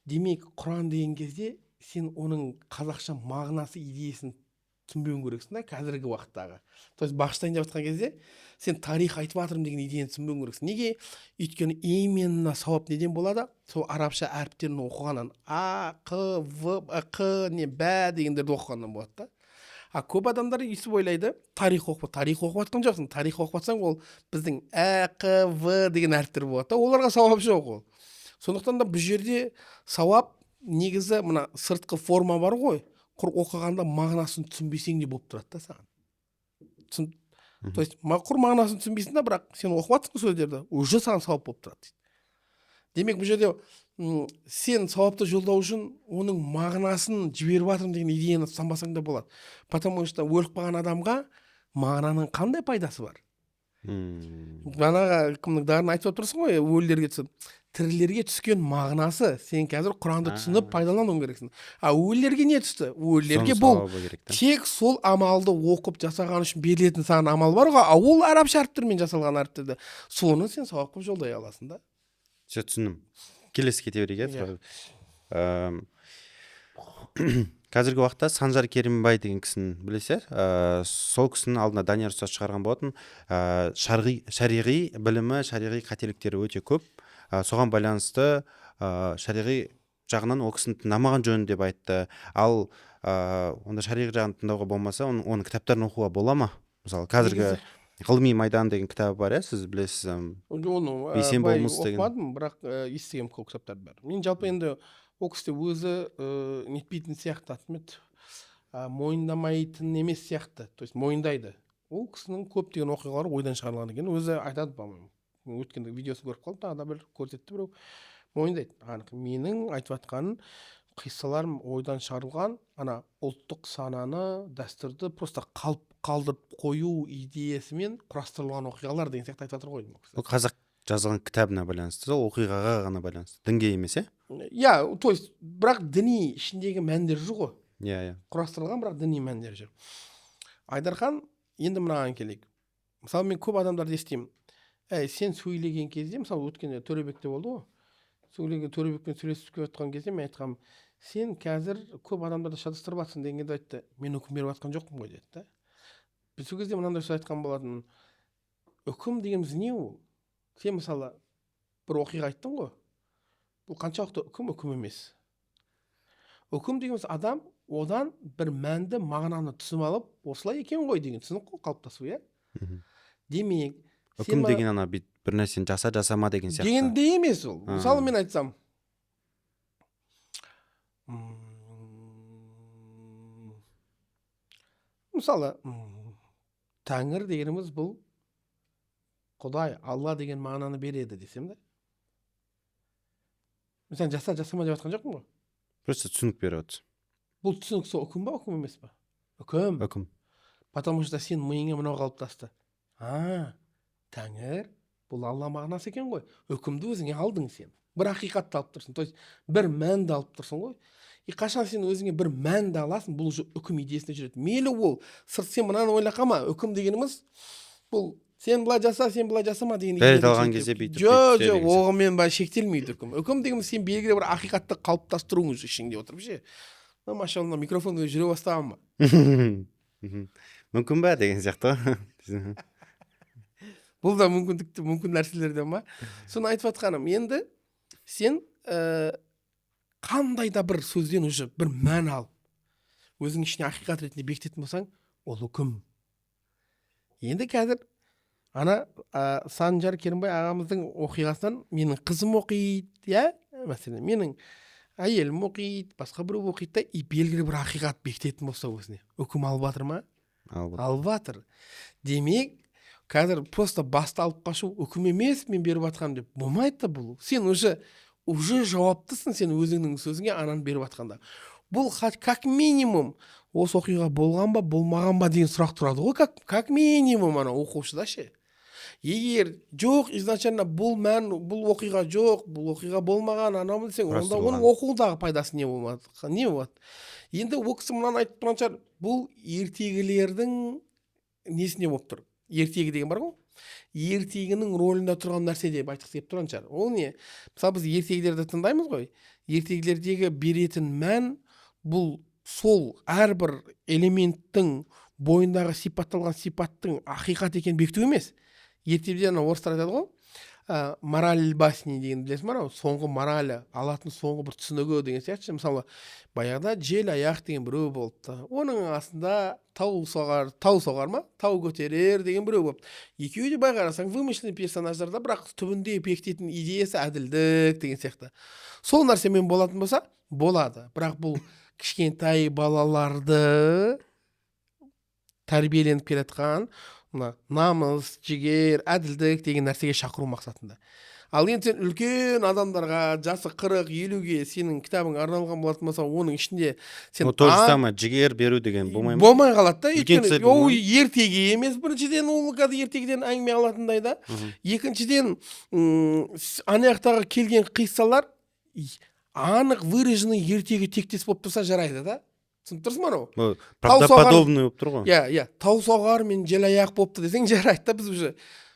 Демек, Құран деген кезде сен оның қазақша мағынасы, идеясын түсінбеуің керексің да қазіргі уақыттағы. То есть бағыштайын деп жатқан кезде сен тарих айтып жатырмын деген идеяны түсінбеуің керексің. Неге? Өйткені именно сауап неден болады? Сол арабша әріптерін оқығаннан, А, Қ, В, Қ, не, Б дегендерді оқығаннан болады да. А көп адамдар өйстіп ойлайды, тарих оқып, тарих оқып жатқан жоқсың. Тарих оқып жатсаң, ол біздің Ә, Қ, В деген әріптер болады да, оларға сауап жоқ ол. Сондықтан да бұл жерде сауап негізі мына сыртқы форма бар ғой, құр оқығанда мағынасын түсінбесең де болып тұрады да саған. То есть құр мағынасын түсінбейсің да, бірақ сен оқып жатырсың сөздерді, уже саған сауап болып тұрады дейді. Демек, бұл жерде сен сауапты жолдау үшін оның мағынасын жіберіп жатырмын деген идеяны ұстанбасаң да болады. Потому что өліп қалған адамға мағынаның қандай пайдасы бар? Бағанағы кімнің дарын айтып отырсың ғой, өлілерге түсіп, тірілерге түскен мағынасы, сен қазір Құранды түсініп пайдалануың керексің. А өлілерге не түсті? Өлілерге бұл тек сол амалды оқып жасаған үшін берілетін саған амал бар ғой, а ол арабша әріптермен жасалған әріптерді. Соны сен сауап қылып жолдай аласың да. Все, түсіндім. Келесі кете берейік, иә. Қазіргі уақытта Санжар Керімбай деген кісіні білесіз, сол кісінің алдына Данияр ұстаз шығарған болатын. Шариғи білімі, шариғи қателіктері өте көп. Соған байланысты шариғи жағынан ол кісіні тыңдамаған жөн деп айтты. Ал онда шариғи жағын тыңдауға болмаса, оның кітаптарын оқуға бола ма? Мысалы, қазіргі ғылыми майдан деген кітабы бар, иә, сіз білесіз. Оны Бейсен болмыс деген. Оқымадым, бірақ естігемін көп кітаптарды бәрі. Мен жалпы енді ол кісі өзі нетпейтін сияқты, атмет, мойындамайтын емес сияқты, то есть мойындайды. Ол кісінің көптеген оқиғалары ойдан шығарылған екен, өзі айтады, по-моему. Өткенде видеосын көріп қалдым, тағы да бір көрсетті біреу. Мойындайды. Анық менің айтып жатқаным қиссаларым ойдан шығарылған, ана ұлттық сананы, дәстүрді просто қалдырып қою идеясымен құрастырылған оқиғалар деген сияқты айтып жатыр ғой. Ол қазақ жазған кітабына байланысты, сол оқиғаға ғана байланысты, дінге емес, е? Иә, то есть бірақ діни ішіндегі мәндер жүр ғой. Иә, иә. Құрастырылған, бірақ діни мәндер жүр. Айдархан, енді мынаған келейік. Мысалы, мен көп адамдарды естимін. Әй, сен сөйлеген кезде, мысалы, өткенде Төребекте болды ғой. Сөйлеген Төребекпен сөйлесіп келе жатқан кезде мен айтқанмын, сен қазір көп адамдарды шатастырып жатсың дегенде айтты, мен үкім беріп жатқан жоқпын ғой деді да. Біз сол кезде мынандай сөз айтқан болатын. Үкім дегеніміз не ол? Сен мысалы бір оқиға айттың ғой. Бұл қаншалықты үкім, үкім емес. Үкім дегеніміз адам одан бір мәнді мағынаны түсініп алып, осылай екен ғой деген түсінік қой қалыптасу, иә? Демек, үкім деген ана бір нәрсені жаса, жасама деген сияқты. Дегенде емес ол. Мысалы, мен айтсам, мысалы, Тәңір дегеніміз бұл Құдай, Алла деген мағынаны береді десем де. Мен сен жаса, жасама деп жатқан жоқпын ғой. Просто түсінік беріп отырсың. Бұл түсінік сол үкім ба, үкім емес па? Үкім. Үкім. Потому что сен миыңа мынау қалыптасты. А, Тәңір бұл Алла мағынасы екен ғой. Үкімді өзіңе алдың сен. Бір ақиқатты алып тұрсың. То есть бір мәнді алып тұрсың ғой. И қашан сен өзіңе бір мәнді аласың, бұл уже үкім идеясына жүреді. Мейлі ол, сырт сен мынаны ойлап қалма. Үкім дегеніміз бұл сен былай жаса, сен былай жасама деген. Дәрет алған кезде бүйтіп. Жоқ, жоқ, оғымен бәрі шектелмейді үкім. Үкім дегеніміз сен белгілі бір ақиқатты қалыптастыруың ішіңде отырып ше. Мына машалла микрофон жүре бастаған ба? Мүмкін ба деген сияқты. Бұл да мүмкіндікті, мүмкін нәрселерден ба? Соны айтып жатқаным, енді сен Қандай да бір сөзден уже бір мән алып, өзің ішіне ақиқат ретінде бекітетін болсаң, ол үкім. Енді қазір ана Санжар Керімбай ағамыздың оқиғасынан менің қызым оқиды, иә, мәселен, менің әйелім оқиды, басқа біреу оқиды да, и белгілі бір ақиқат бекітетін болса, өзіне үкім алып жатыр ма? Алып. Алып жатыр. Демек, қазір просто басты алып қашу үкім емес мен беріп жатқаным деп болмайды да. Бұл сен уже жауаптысың, сен өзіңнің сөзіңе ананы беріп жатқанда. Бұл как минимум осы оқиға болған ба, болмаған ба деген сұрақ тұрады ғой, как минимум ана оқушыда ше. Егер жоқ, изначально бұл мән, бұл оқиға жоқ, бұл оқиға болмаған, анау десең, онда оның оқудағы пайдасы не болмады, не болады? Енді ол кісі мынаны айтып тұрған шығар: бұл ертегілердің несіне болып тұр, ертегі деген бар ғой, ертегінің рөлінде тұрған нәрсе деп айтқысы келіп тұрған шығар. Ол не? Мысалы, біз ертегілерді тыңдаймыз ғой, ертегілердегі беретін мән бұл сол әрбір элементтің бойындағы сипатталған сипаттың ақиқат екенін бекіту емес. Ертегіде ана орыстар айтады ғой, мораль басни деген, білесің ба? Анау соңғы моралі алатын соңғы бір түсінігі деген сияқты. Мысалы, баяғыда жел аяқ деген біреу болыпты, оның астында тау соғар, тау соғар ма, тау көтерер деген біреу болыпты. Екеуі де, былай қарасаң, вымышленный персонаждар да, бірақ түбінде бекітетін идеясы әділдік деген сияқты. Сол нәрсемен болатын болса, болады. Бірақ бұл кішкентай балаларды тәрбиеленіп келе жатқан мына намыс, жігер, әділдік деген нәрсеге шақыру мақсатында. Ал енді сен үлкен адамдарға, жасы 40-50-ге сенің кітабың арналған болатын болса, оның ішінде сен Ну, то же самое жігер беру деген болмай ма? Болмай қалады да. Үлкен Өйткені кісілерге ол болмай ертегі емес. Біріншіден, ол кәдімгі ертегіден әңгіме алатындай да. Екіншіден, ана жақтағы келген қиссалар анық выраженный ертегі тектес болып тұрса, жарайды да. Түсініп тұрсың ба? Анау Бұл тау соғар- правдоподобный болып тұр ғой. Иә, тау соғар мен желаяқ болыпты десең, жарайды да. Біз уже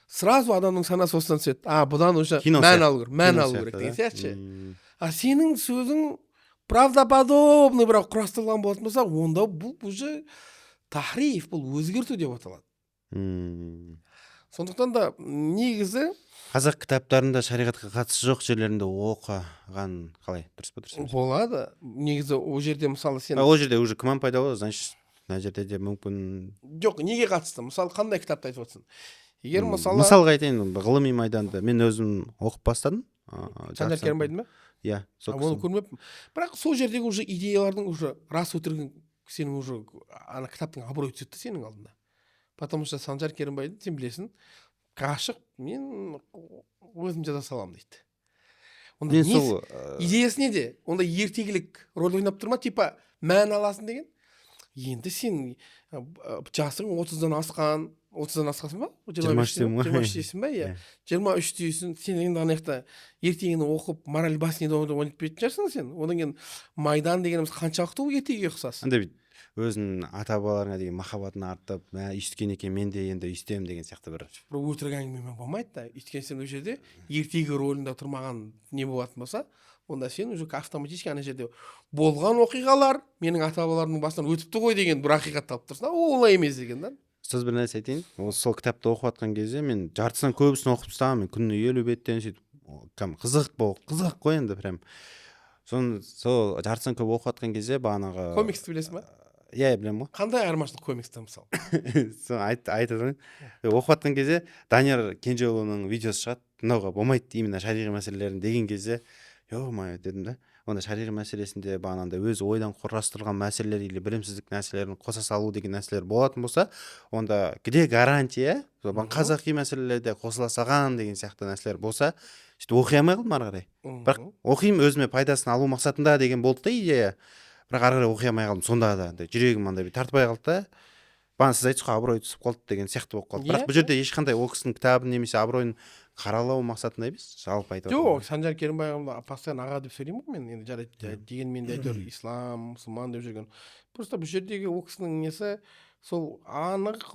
сразу адамның санасы осыдан түседі: а бұдан уже Кино мән сияқты. алу керек, мән Кино алу сияқты, керек деген да? сияқты ше. А сенің сөзің правдоподобный, бірақ құрастырылған болатын болса, онда бұл уже тахриф, бұл өзгерту деп аталады. Сондықтан да негізі Қазақ кітаптарында шариғатқа қатысы жоқ жерлерінде оқыған қалай, дұрыс па, дұрыс емес пе? Болады негізі. Ол жерде, мысалы, сен А, ол жерде уже күмән пайда болады, значит, мына жерде де мүмкін. Жоқ, неге қатысты? Мысалы, қандай кітапты айтып отырсың? Егер, мысалы, Мысалға айтайын, ғылыми майданды мен өзім оқып бастадым. Санжар Керімбайдың ба? Иә, сол А, оны кісінің. көрмеппін. Бірақ сол жердегі уже идеялардың уже рас өтірігін сенің уже ана кітаптың абыройы түседі да сенің алдында, потому что Санжар Керімбайды сен білесің, ғашық, мен өзім жаза саламын дейді. Онда Мен несі- сол идеясы неде онда? Ертегілік рөл ойнап тұр ма, типа мән аласың деген? Енді сен жасың 30-дан асқан, 30-дан асқансың ба? 23-темін ғой. 23-тесің ба? Иә. Иә. 23-тесің сен. Енді ана жақта ертегіні оқып, мораль басни ойнап кететін шығарсың сен. Одан кейін майдан дегеніміз қаншалықты ол ертегіге ұқсас? Андай бүйтіп өзінің ата бабаларына деген махаббатын артып, мә, өйсткен екен, мен де енді өйстемін деген сияқты бір. Бір өтірік әңгімемен болмайды да. Өйткені сен ол жерде ертегі рөлінде тұрмаған не болатын болса, онда сен уже автоматически ана жерде болған оқиғалар менің ата бабаларымның басынан өтіпті ғой деген бір ақиқатты алып тұрсың да. Ол олай емес екен да. Ұстаз, бір нәрсе айтайын. Осы сол кітапты оқып жатқан кезде мен жартысынан көбісін оқып тастағанмын. Мен күніне 50 беттен сөйтіп, кәдімгі қызық бол, қызық қой енді прям. Соны сол жартысынан көп оқып жатқан кезде бағанағы Комиксті білесің ба? Иә, білемін ғой. Қандай айырмашылық комикстен, мысалы? Соны айта салайын. Оқып жатқан кезде Данияр Кенжеұлының видеосы шығады, тыңдауға болмайды именно шариғи мәселелерін деген кезде, ё-моё дедім да. Онда шариғи мәселесінде бағанағыдай өз ойдан құрастырылған мәселелер или білімсіздік нәрселерін қоса салу деген нәрселер болатын болса, онда где гарантия сол қазақи мәселелерде қосыла салған деген сияқты нәрселер болса, сөйтіп оқи алмай қалдым ары қарай. Бірақ оқимын өзіме пайдасын алу мақсатында деген болды да идея, бірақ ары қарай оқи алмай қалдым. Сонда да андай жүрегім андай бір тартпай қалды да. Бағана сіз айттыңыз ғой, абырой түсіп қалды деген сияқты болып қалды. Бірақ бұл жерде ешқандай ол кісінің кітабын немесе абыройын қаралау мақсатында емес, жалпы айтып Жоқ, отырмын. Санжар Керімбай ағамды постоянно аға деп сөйлеймін ғой мен енді, жарайды, дегенмен де әйтеуір ислам, мұсылман деп жүрген. Просто бұл жердегі ол кісінің несі сол анық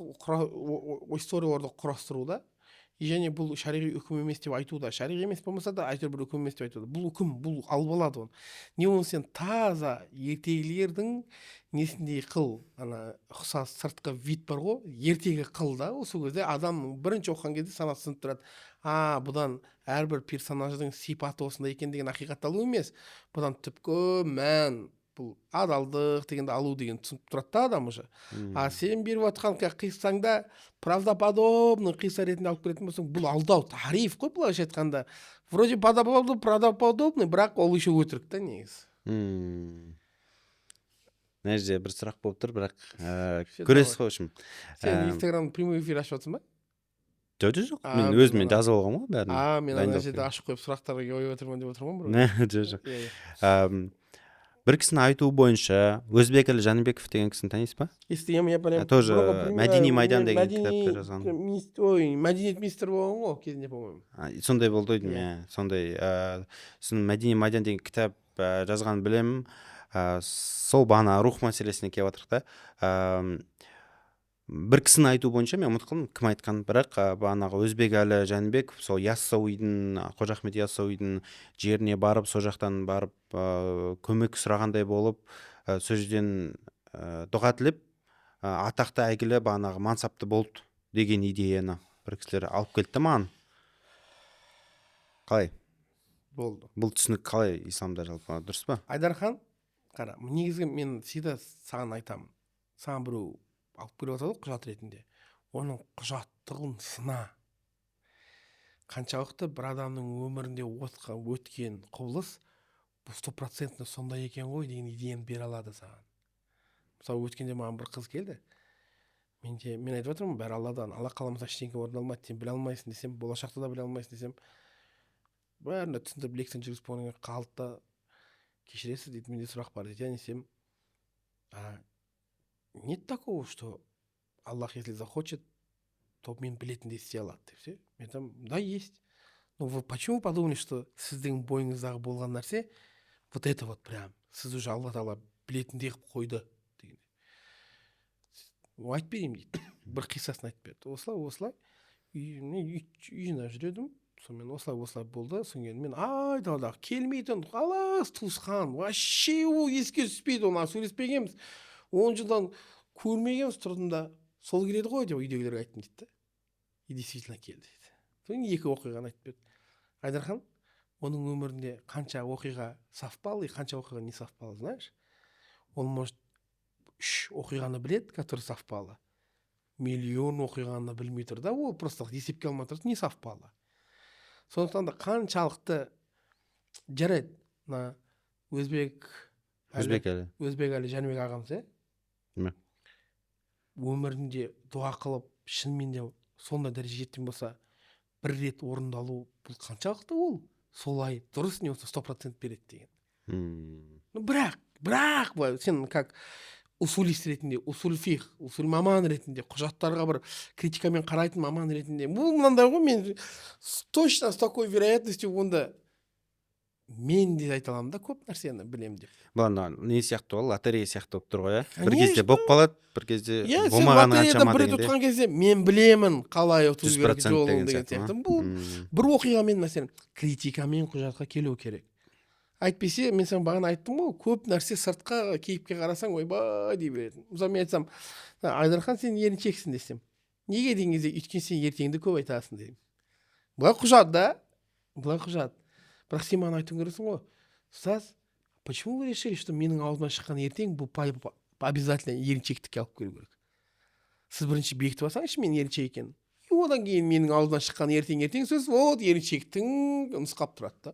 историяларды құрастыру да. И және бұл шариғи үкім емес деп айту да, шариғи емес болмаса да, әйтеуір бір үкім емес деп айту да. Бұл үкім, бұл алып алады оны. Не болмаса сен таза ертегілердің несіндей қыл, ана ұқсас сыртқы вид бар ғой, ертегі қыл да. Сол кезде адамның бірінші оқыған кезде санасы сынып тұрады: а бұдан әрбір персонаждың сипаты осындай екен деген ақиқатты алу емес, бұдан түпкі мән, бұл адалдық дегенді алу деген түсініп тұрады да адам уже. А сен беріп жатқан қиссаңда правдоподобный қисса ретінде алып келетін болсаң, бұл алдау, тахриф қой былайша айтқанда. Вроде правдоподобный, бірақ ол еще өтірік та негізі. Мына жерде бір сұрақ болып тұр, бірақ көресіз ғой, в общем. Сен Инстаграм прямой эфир ашып жатрсың ба? Жоқ, мен өзіме жазып алғанмын ғой бәрін. А, мен ана жерде ашып қойып, сұрақтарға қойып отырмын деп отырмын ғой. Жоқ. Иә, бір кісінің айтуы бойынша, Өзбекәлі Жәнібеков деген кісіні танисыз ба? Естігенмін, иә, білемін. Тоже «Мәдени майдан» деген кітапты жазған. Ой, мәдениет министрі болған ғой кезінде, по моему. Сондай болды ғой деймін, иә, сондай. Сосын «Мәдени майдан» деген кітап жазғанын білемін. Сол бағана рух мәселесіне келіп жатырмық та. Бір кісінің айтуы бойынша, мен ұмытып қалдым кім айтқанын, бірақ бағанағы Өзбекәлі Жәнібеков сол Яссауидің, Қожа Ахмет Яссауидің жеріне барып, сол жақтан барып көмек сұрағандай болып, сол жерден дұға тілеп, атақты, әйгілі, бағанағы мансапты болды деген идеяны бір кісілер алып келді да маған. Қалай болды? Бұл түсінік қалай, исламда жалпы дұрыс па? Айдархан, қара, негізгі мен всегда саған айтамын: саған біреу алып келіп жатады ғой құжат ретінде, оның құжаттығын сына. Қаншалықты бір адамның өмірінде өткен құбылыс бұл стопроцентно сондай екен ғой деген идеяны бере алады саған. Мысалы, өткенде маған бір қыз келді. Менде, мен айтып жатырмын, бәрі Алладан, Алла қаламаса, ештеңе орындалмайды, сен біле алмайсың десем, болашақта да біле алмайсың десем, бәріне түсіндіріп, лекцияны жүргізіп болғаннан кейін қалды да: «Кешіресіз, – дейді, – менде сұрақ бар», – дейді. «Иә», – десем, «А нет такого, что Аллах, если захочет, то мен білетіндей істей алады?» – деп ше. Мен айтамын: «Да, есть. Но вы почему подумали, что сіздің бойыңыздағы болған нәрсе вот это вот прям сіз уже Алла Тағала білетіндей қылып қойды?» деген. «Айтып берейін», – дейді. Бір қиссасын айтып берді: осылай, осылай, үй жинап жүр едім, сонымен осылай, осылай болды. Содан кейін мен айдаладағы келмейтін алыс туысқан, вообще ол еске түспейді, оны сөйлеспегенбіз, 10 жылдан көрмегенбіз, тұрдым да, сол келеді ғой деп үйдегілерге айттым дейді да. И действительно келді дейді. Содан кейін екі оқиғаны айтып берді. Айдархан, оның өмірінде қанша оқиға совпало и қанша оқиға не совпало, знаешь? Он может үш оқиғаны біледі, который совпало, миллион оқиғаны білмей тұр да. Ол просто есепке алмай тұр, не совпало. Сондықтан да қаншалықты жарайды, мына Өзбек Өзбек Әлі. Өзбекәлі Жәнібек ағамыз, иә. Иә. Өмірінде дұға қылып, шынымен де сондай дәрежеге жеткен болса, бір рет орындалу бұл қаншалықты ол солай дұрыс, не болса 100% береді деген. Ну, бірақ былай сен как усулист ретінде, усул фих, усул маман ретінде, құжаттарға бір критикамен қарайтын маман ретінде, бұл мынандай ғой: мен точно с такой вероятностью онда мен де айта аламын да көп нәрсені білемін деп. Бұл ана не сияқты ғой, лотерея сияқты болып тұр ғой, иә, бір кезде болып қалады, бір кезде Иә, сен болмағаны лотереядан қаншама бір рет дегенде. ұтқан кезде мен білемін қалай ұту жүз керек процент жолын деген деген сияқты ма? сияқты. Бұл бір оқиғамен, мәселен, критикамен құжатқа келу керек. Әйтпесе мен саған бағана айттым ғой, көп нәрсе сыртқа кейіпке қарасаң, ойбай дей беретін. Мысалы, мен айтсам: «Айдархан, сен еріншексің», – десем, «Неге?» деген кезде, «Өйткені сен ертеңді көп айтасың», – деймін. Былай құжат да, былай құжат, бірақ сен маған айтуың керексің ғой: «Ұстаз, почему вы решили, что менің аузымнан шыққан ертең бұл обязательно еріншектікке алып келу керек? Сіз бірінші бекітіп алсаңызшы мен еріншек екенін, и одан кейін менің аузымнан шыққан ертең сөз вот еріншектің нұсқап тұрады да».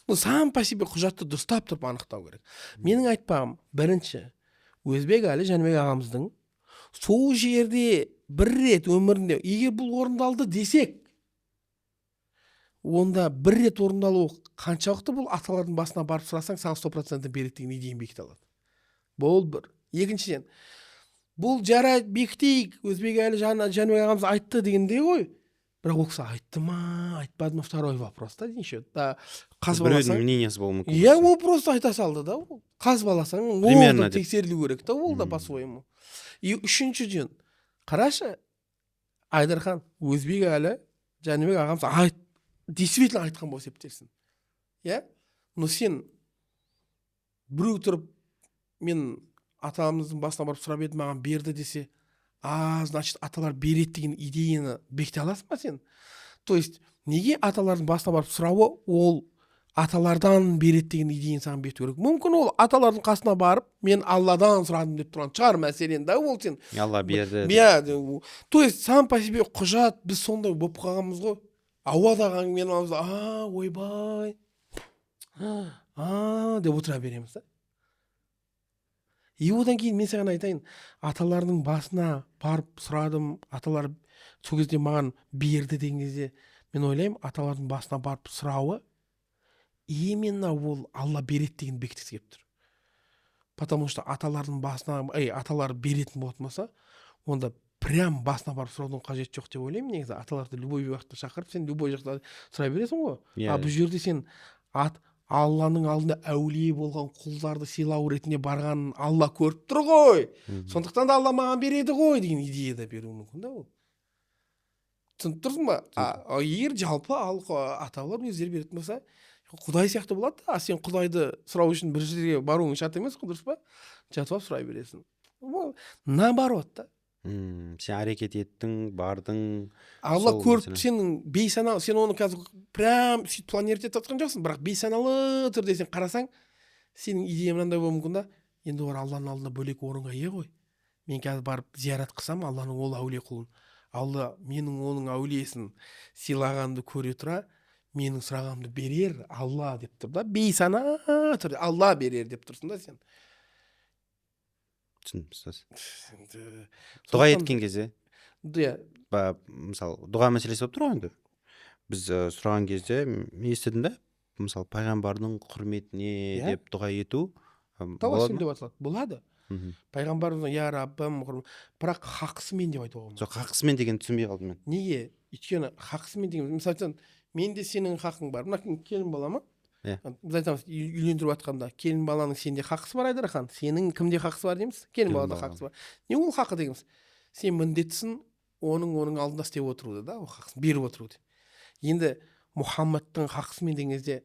Ну, сам по себе құжатты дұрыстап тұрып анықтау керек. Менің айтпағым: бірінші, Өзбек Әлі Жәнібек ағамыздың сол жерде бір рет өмірінде егер бұл орындалды десек, онда бір рет орындалуы қаншалықты бұл аталардың басына барып сұрасаң, саған 100% береді деген идеяны бекіте алады? Бұл бір. Екіншіден, бұл жарайды, бекітейік, Өзбек Әлі Жәнібек ағамыз айтты дегендей ғой, бірақ ол кісі айтты ма, айтпады ма, второй вопрос та еще да. Қазып Біреудің алсаң мнениесі болуы мүмкін. Иә, ол просто айта салды да. Ол қазып алсаң, ол Примерно да деп. тексерілу керек та, ол да по своему. И үшіншіден, қарашы, Айдархан, Өзбек Әлі Жәнібек ағамыз айт, действительно айтқан болып есептелсін, иә. Но сен біреу тұрып, мен атамыздың басына барып сұрап едім, маған берді десе, а значит, аталар береді деген идеяны бекіте аласың ба сен? То есть неге аталардың басына барып сұрауы ол аталардан береді деген идеяны саған бекіту керек? Мүмкін, ол аталардың қасына барып, мен Алладан сұрадым деп тұрған шығар, мәселен, да. Ол сен Алла берді. Иә, то есть сам по себе құжат. Біз сондай болып қалғанбыз ғой, ауадағы әңгімені аламыз да, а ойбай, а деп отыра береміз да. И одан кейін мен саған айтайын, аталардың басына барып сұрадым, аталар сол кезде маған берді деген кезде, мен ойлаймын, аталардың басына барып сұрауы именно ол Алла береді деген бекіткісі келіп тұр. Потому что аталардың басына, ей, аталар беретін болатын болса, онда прям басына барып сұраудың қажеті жоқ деп ойлаймын. Негізі аталарды любой уақытта шақырып, сен любой жақта сұрай бересің ғой. А бұл жерде сен ат Алланың алдында әулие болған құлдарды сыйлау ретінде барғанын Алла көріп тұр ғой, сондықтан да Алла маған береді ғой деген идея да беруі мүмкін да ол. Түсініп тұрсың ба? А егер жалпы ал аталар өздері беретін болса, құдай сияқты болады да. А сен құдайды сұрау үшін бір жерге баруың шарт емес қой, дұрыс па? Жатып алып сұрай бересің. Ол наоборот та. Сен әрекет еттің, бардың. Алла Сол көріп, мәселе. сенің бейсана, сен оны қазір прям сөйтіп планировать етіп жатқан жоқсың, бірақ бейсаналы түрде сен қарасаң, сенің идеяң мынандай болуы мүмкін да: енді олар Алланың алдында бөлек орынға ие ғой, мен қазір барып зиярат қылсам Алланың ол әулие құлын, Алла менің оның әулиесін сыйлағанымды көре тұра, менің сұрағанымды берер Алла деп тұр да. Бейсана түрде Алла берер деп тұрсың да сен. Түсіндім, ұстаз. Енді Дұға сондықтан- еткен кезде, мысалы, дұға мәселесі болып тұр ғой енді. Біз сұраған кезде мен естідім да, мысалы, пайғамбардың құрметіне деп дұға ету болады Тауассул ма? деп аталады, болады. Пайғамбарымыз, я Раббым, бірақ хақысымен деп айтуға болмайды. Жоқ, хақысымен дегенді түсінбей қалдым мен. Неге? Өйткені хақысымен деген, мысалы айтсаң, менде сенің хақың бар, мына келін бала ма? Иә. Біз айтамыз, үйлендіріп жатқанда, келін баланың сенде хақысы бар, Айдархан, сенің кімде хақысы бар дейміз? Келін Келін балада баланың. хақысы бар. Не ол хақы дегеніміз? Сен міндеттісің оның алдында істеп отыруды да, ол хақысын беріп отыруды. Енді Мұхаммадтың хақысымен деген кезде,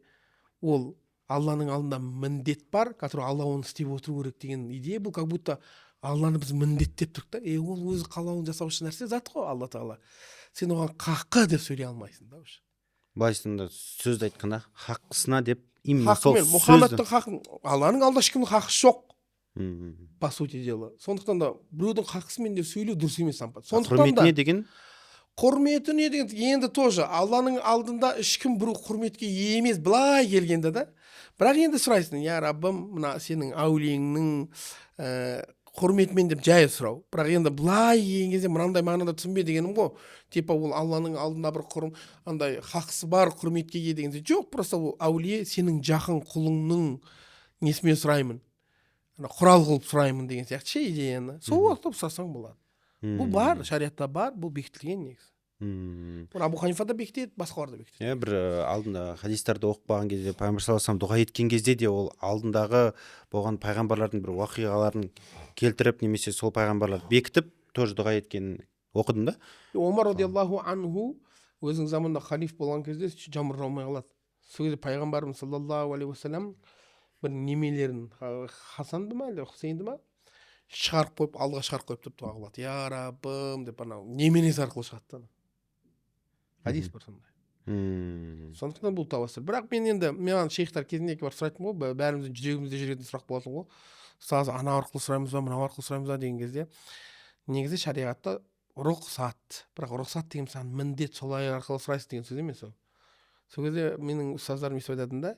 ол Алланың алдында міндет бар, который Алла оны істеп отыру керек деген идея. Бұл как будто Алланы біз міндеттеп тұрдық та. Е, ол өзі қалауын жасаушы нәрсе, зат қой Алла Тағала. Сен оған хақы деп сөйлей алмайсың да уже. Былай айтқанда, сөзді айтқанда, хақысына деп именно сол Хақымен сөзді. Мұхаммадтың хақын, Алланың алдында ешкімнің хақысы жоқ, по сути дела. Сондықтан да біреудің хақысымен деп сөйлеу дұрыс емес. Сондықтан да Құрметіне деген? Құрметіне деген енді тоже Алланың алдында ешкім біреу құрметке ие емес былай келгенде да. Бірақ енді сұрайсың, я Раббым, мына сенің әулиеңнің құрметімен деп жай сұрау. Бірақ енді былай келген кезде мынандай мағынада түсінбе дегенім ғой, типа ол Алланың алдында бір құрым андай хақысы бар, құрметке ие деген жоқ. Просто ол әулие сенің жақын құлыңның несімен сұраймын, ана құрал қылып сұраймын деген сияқты ше идеяны. Сол уақытта сұрасаң болады. Бұл бар, шариатта бар, бұл бекітілген негізі. Бұны Абу Ханифа да бекітеді, басқалар да бекітеді. Иә, бір алдында хадистарды оқып қалған кезде, пайғамбар саллаллаху алейхи вассалам дұға еткен кезде де, ол алдындағы болған пайғамбарлардың бір уақиғаларын келтіріп немесе сол пайғамбарларды бекітіп тоже дұға еткенін оқыдым да. Омар радиаллаху анху өзінің заманында халиф болған кезде жаңбыр жаумай қалады. Сол кезде пайғамбарымыз саллаллаху алейхи уассалам бір немелерін, Хасанды ма, әлде Хусейнді ма, шығарып қойып, алдыға шығарып қойып тұрып дұға қылады, я Раббым деп. Анау неменесі арқылы шығады да ана. Хадис бар сондай. Сондықтан бұл тауассул. Бірақ мен енді, маған шейхтар кезінде барып сұрайтын ғой, бәріміздің жүрегімізде жүретін сұрақ болатын ғой, ұстаз, ана арқылы сұраймыз ба, мынау арқылы сұраймыз ба деген кезде, негізі шариғатта рұқсат. Бірақ рұқсат деген саған міндет, солай арқылы сұрайсың деген сөз емес ол. Сол кезде менің ұстаздарым өйстіп айтатын да: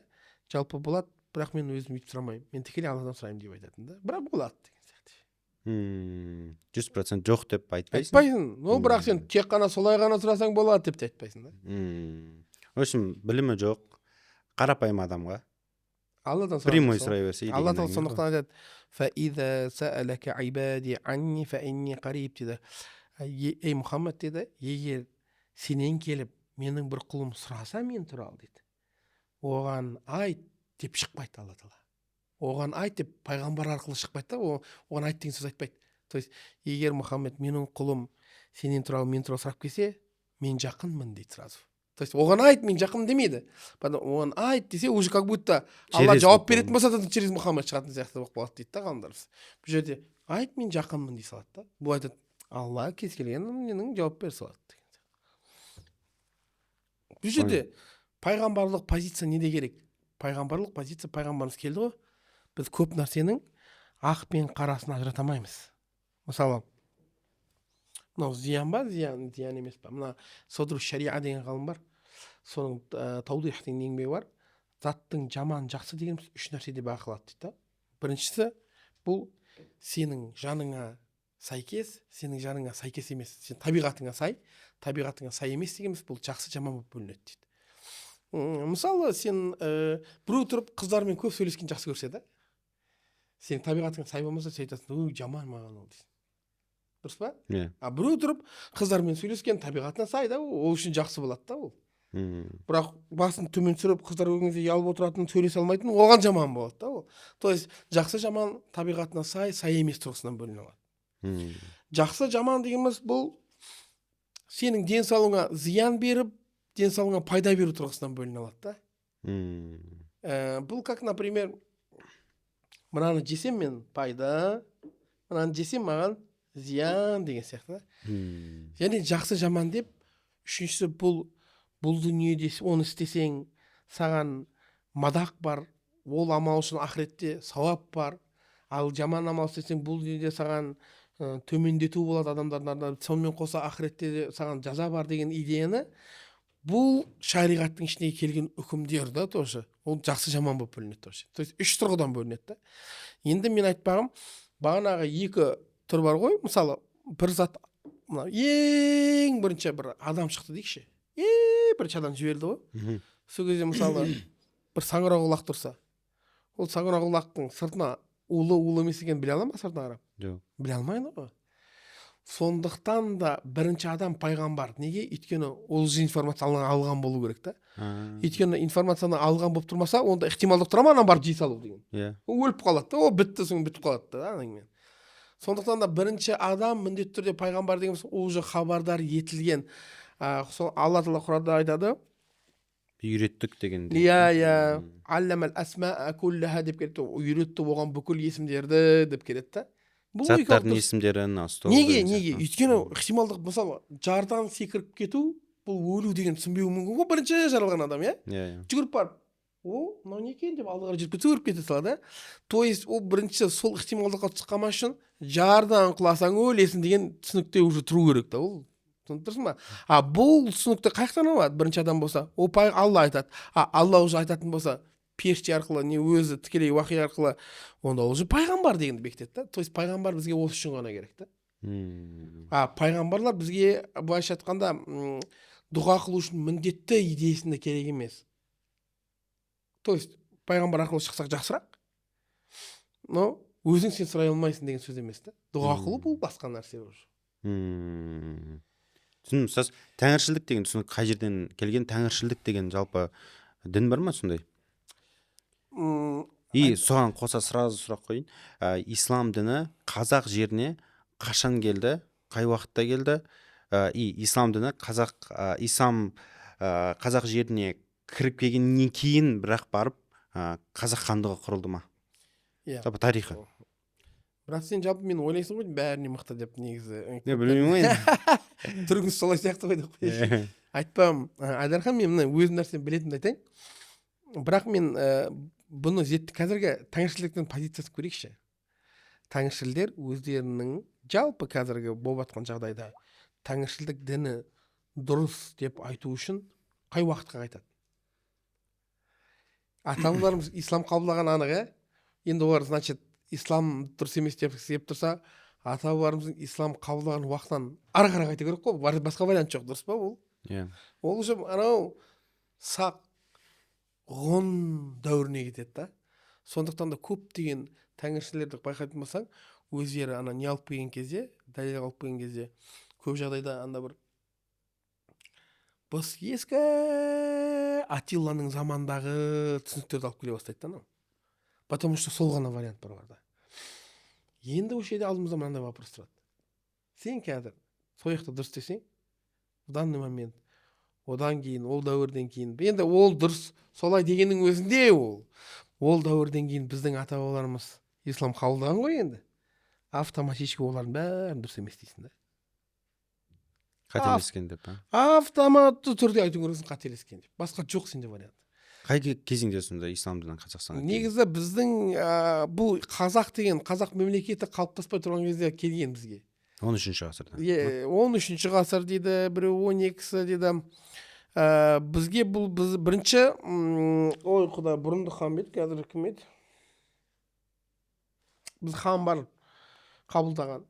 жалпы болады, бірақ мен өзім өйтіп сұрамаймын, мен тікелей Алладан сұраймын деп айтатын да. Бірақ болады деген сияқты. 100% жоқ деп айтпайсың. Айтпайсың, но бірақ сен тек қана солай ғана сұрасаң болады деп те айтпайсың да. В общем, білімі жоқ қарапайым адамға Алладан прямой сұрасаң. сұрай берсе Алла деген Тағала әңгіме ғой. сондықтан айтады: «Фаиза саалака ибади анни фа инни қариб», – дейді. Ей, Мұхаммад, дейді, егер сенен келіп менің бір құлым сұраса мен туралы, дейді, оған айт деп шықпайды Алла Тағала. Оған айт деп пайғамбар арқылы шықпайды да, оған айт деген сөз айтпайды. То есть егер, Мұхаммед, менің құлым сенен туралы, мен туралы сұрап келсе, Мен жақынмын дейді сразу. То есть оған айт, мен жақынмын демейді. Потом оған айт десе, уже как будто Алла Через жауап болып беретін болса да, через Мұхаммед шығатын сияқты болып қалады дейді да ғалымдар. Бұл жерде айт, мен жақынмын дей салады да. Бұл айтады, Алла кез келген ненің жауап бере салады деген сияқты. Бұл жерде пайғамбарлық позиция неде керек? Пайғамбарлық позиция, пайғамбарымыз келді ғой, біз көп нәрсенің ақ пен қарасын ажырата алмаймыз. Мысалы, мынау зиян ба, зиян емес па? Мына Садру Шариа деген ғалым бар, соның Таудих деген еңбегі бар. Заттың жаман, жақсы дегеніміз үш нәрседе байқалады дейді да. Біріншісі, бұл сенің жаныңа сәйкес, сенің жаныңа сәйкес емес, сен табиғатыңа сай, табиғатыңа сай емес дегеніміз, бұл жақсы, жаман болып бөлінеді дейді. Мысалы, сен біреу тұрып қыздармен көп сөйлескен жақсы көрсе да, сенің табиғатыңа сай болмаса, сен айтасың: «Ой, жаман маған ол», – дейсің, дұрыс па? Иә. А біреу тұрып қыздармен сөйлескен табиғатына сай да, ол үшін жақсы болады да ол. Бірақ басын төмен түсіріп, қыздар көрген кезде ұялып отыратын, сөйлесе алмайтын, оған жаман болады да ол. То есть жақсы, жаман табиғатына сай, сай емес тұрғысынан бөліне алады. Жақсы, жаман дегеніміз, бұл сенің денсаулығыңа зиян беріп, денсаулығыңа пайда беру тұрғысынан бөліне алады да. Бұл как, например, мынаны жесем, мен пайда, мынаны жесем, маған зиян деген сияқты да. Және жақсы, жаман деп үшіншісі, бұл дүниеде оны істесең, саған мадақ бар, ол амал үшін ақыретте сауап бар, ал жаман амал істесең, бұл дүниеде саған төмендету болады адамдардың алдында, сонымен қоса ақыретте де саған жаза бар деген идеяны, бұл шариғаттың ішіне келген үкімдер да тоже, ол жақсы, жаман болып бөлінеді тоже. То есть үш тұрғыдан бөлінеді да. Енді мен айтпағым, бағанағы екі түр бар ғой. Мысалы, бір зат, мына ең бірінші бір адам шықты дейікші, ең бірінші адам жіберілді ғой. Сол кезде, мысалы, бір саңырауқұлақ тұрса, ол саңырауқұлақтың сыртына улы, улы емес екенін біле ала ма сыртына қарап? Жоқ. Біле алмайды ғой. Сондықтан да бірінші адам пайғамбар. Неге? Өйткені ол уже информация алған болу керек та. Өйткені информацияны алған болып тұрмаса, онда ықтималдық тұра ма ананы барып жей салу деген? Иә. Ол өліп қалады да, ол бітті, соң бітіп қалады да әңгіме. Сондықтан да бірінші адам міндетті түрде пайғамбар дегеніміз, ол уже хабардар етілген. Сол Алла Тағала Құранда айтады. Үйреттік дегенде. Иә, «Алламал асмаа куллаха» деп келеді, үйретті оған бүкіл есімдерді деп келеді да. Бұл логикалық Заттардың дұрыс. есімдерін, стол Неге? деген Неге? сияқты. Өйткені ықтималдық, мысалы, жардан секіріп кету, бұл өлу деген түсінбеуі мүмкін ғой бірінші жаралған адам, иә? Иә. Жүгіріп барып, о, мынау не екен деп алға қарай жүріп кетсе, өліп кете салады. То есть ол бірінші сол ықтималдыққа түсіп қалмас үшін, жардан құласаң, өлесің деген түсінікте уже тұру керек та ол, түсініп тұрсың ба? А бұл түсінікті қай жақтан алады? Бірінші адам болса, ол Алла айтады. А Алла уже айтатын болса періште арқылы, не өзі тікелей уахи арқылы, онда ол уже пайғамбар дегенді бекітеді да. То есть пайғамбар бізге осы үшін ғана керек та. А пайғамбарлар бізге, былайша айтқанда, дұға қылу үшін міндетті идеясында керек емес. То есть пайғамбар арқылы шықсақ, жақсырақ, но өзің сен сұрай алмайсың деген сөз емес та. Дұға қылу, бұл басқа нәрсе уже. Түсіндім, ұстаз. Тәңіршілдік деген түсінік қай жерден келген? Тәңіршілдік деген жалпы дін бар ма сондай? И соған қоса сразу сұрақ қояйын. Ислам діні қазақ жеріне қашан келді, қай уақытта келді? И ислам діні қазақ ислам қазақ жеріне кіріп келгеннен кейін бірақ барып қазақ хандығы құрылды ма? Иә. Жалпы тарихы. Бірақ сен жалпы мен ойлайсың ғой бәріне мықты деп негізі. Не, білмеймін ғой енді. Түріңіз солай сияқты ғой деп қояйыншы. Айтпам, Айдархан, мен мына өзім нәрсені білетінімді айтайын, бірақ мен бұны қазіргі тәңіршілдіктің позициясын көрейікші. Тәңіршілдер өздерінің жалпы қазіргі болып жатқан жағдайда тәңіршілдік діні дұрыс деп айту үшін қай уақытқа қайтады? Ата бабаларымыз ислам қабылдаған анық, иә. Енді олар, значит, ислам дұрыс емес деп келіп тұрса, ата бабаларымыздың ислам қабылдаған уақытынан ары қарай қайту керек қой. Басқа вариант жоқ, дұрыс па ол? Иә. Ол уже анау сақ, ғұн дәуіріне кетеді да. Сондықтан да көптеген тәңіршілерді байқайтын болсаң, өздері ана не алып келген кезде, дәлел алып келген кезде, көп жағдайда анда бір бос ескі Атилланың замандағы түсініктерді алып келе бастайды да анау, потому что сол ғана вариант бар оларда. Енді осы жерде алдымызда мынандай вопрос тұрады: сен қазір сол жақта дұрыс десең В данный момент, одан кейін, ол дәуірден кейін енді ол дұрыс солай дегеннің өзінде, ол дәуірден кейін біздің ата бабаларымыз ислам қабылдаған ғой. Енді автоматически олардың бәрін дұрыс емес дейсің да. Қателескен деп па? Автоматты түрде айту керексің қателескен деп, басқа жоқ сенде вариант. Қай кезеңде сонда ислам діні Қазақстанға келген? Негізі біздің бұл қазақ деген қазақ мемлекеті қалыптаспай тұрған кезде келген бізге. 13-ғасырда? Е, 13-ғасыр дейді біреу, 12-сі дейді. Бізге бұл біз бірінші ой, құдай, бұрындық хан ба еді, қазір кім еді, біз хан бар қабылдаған.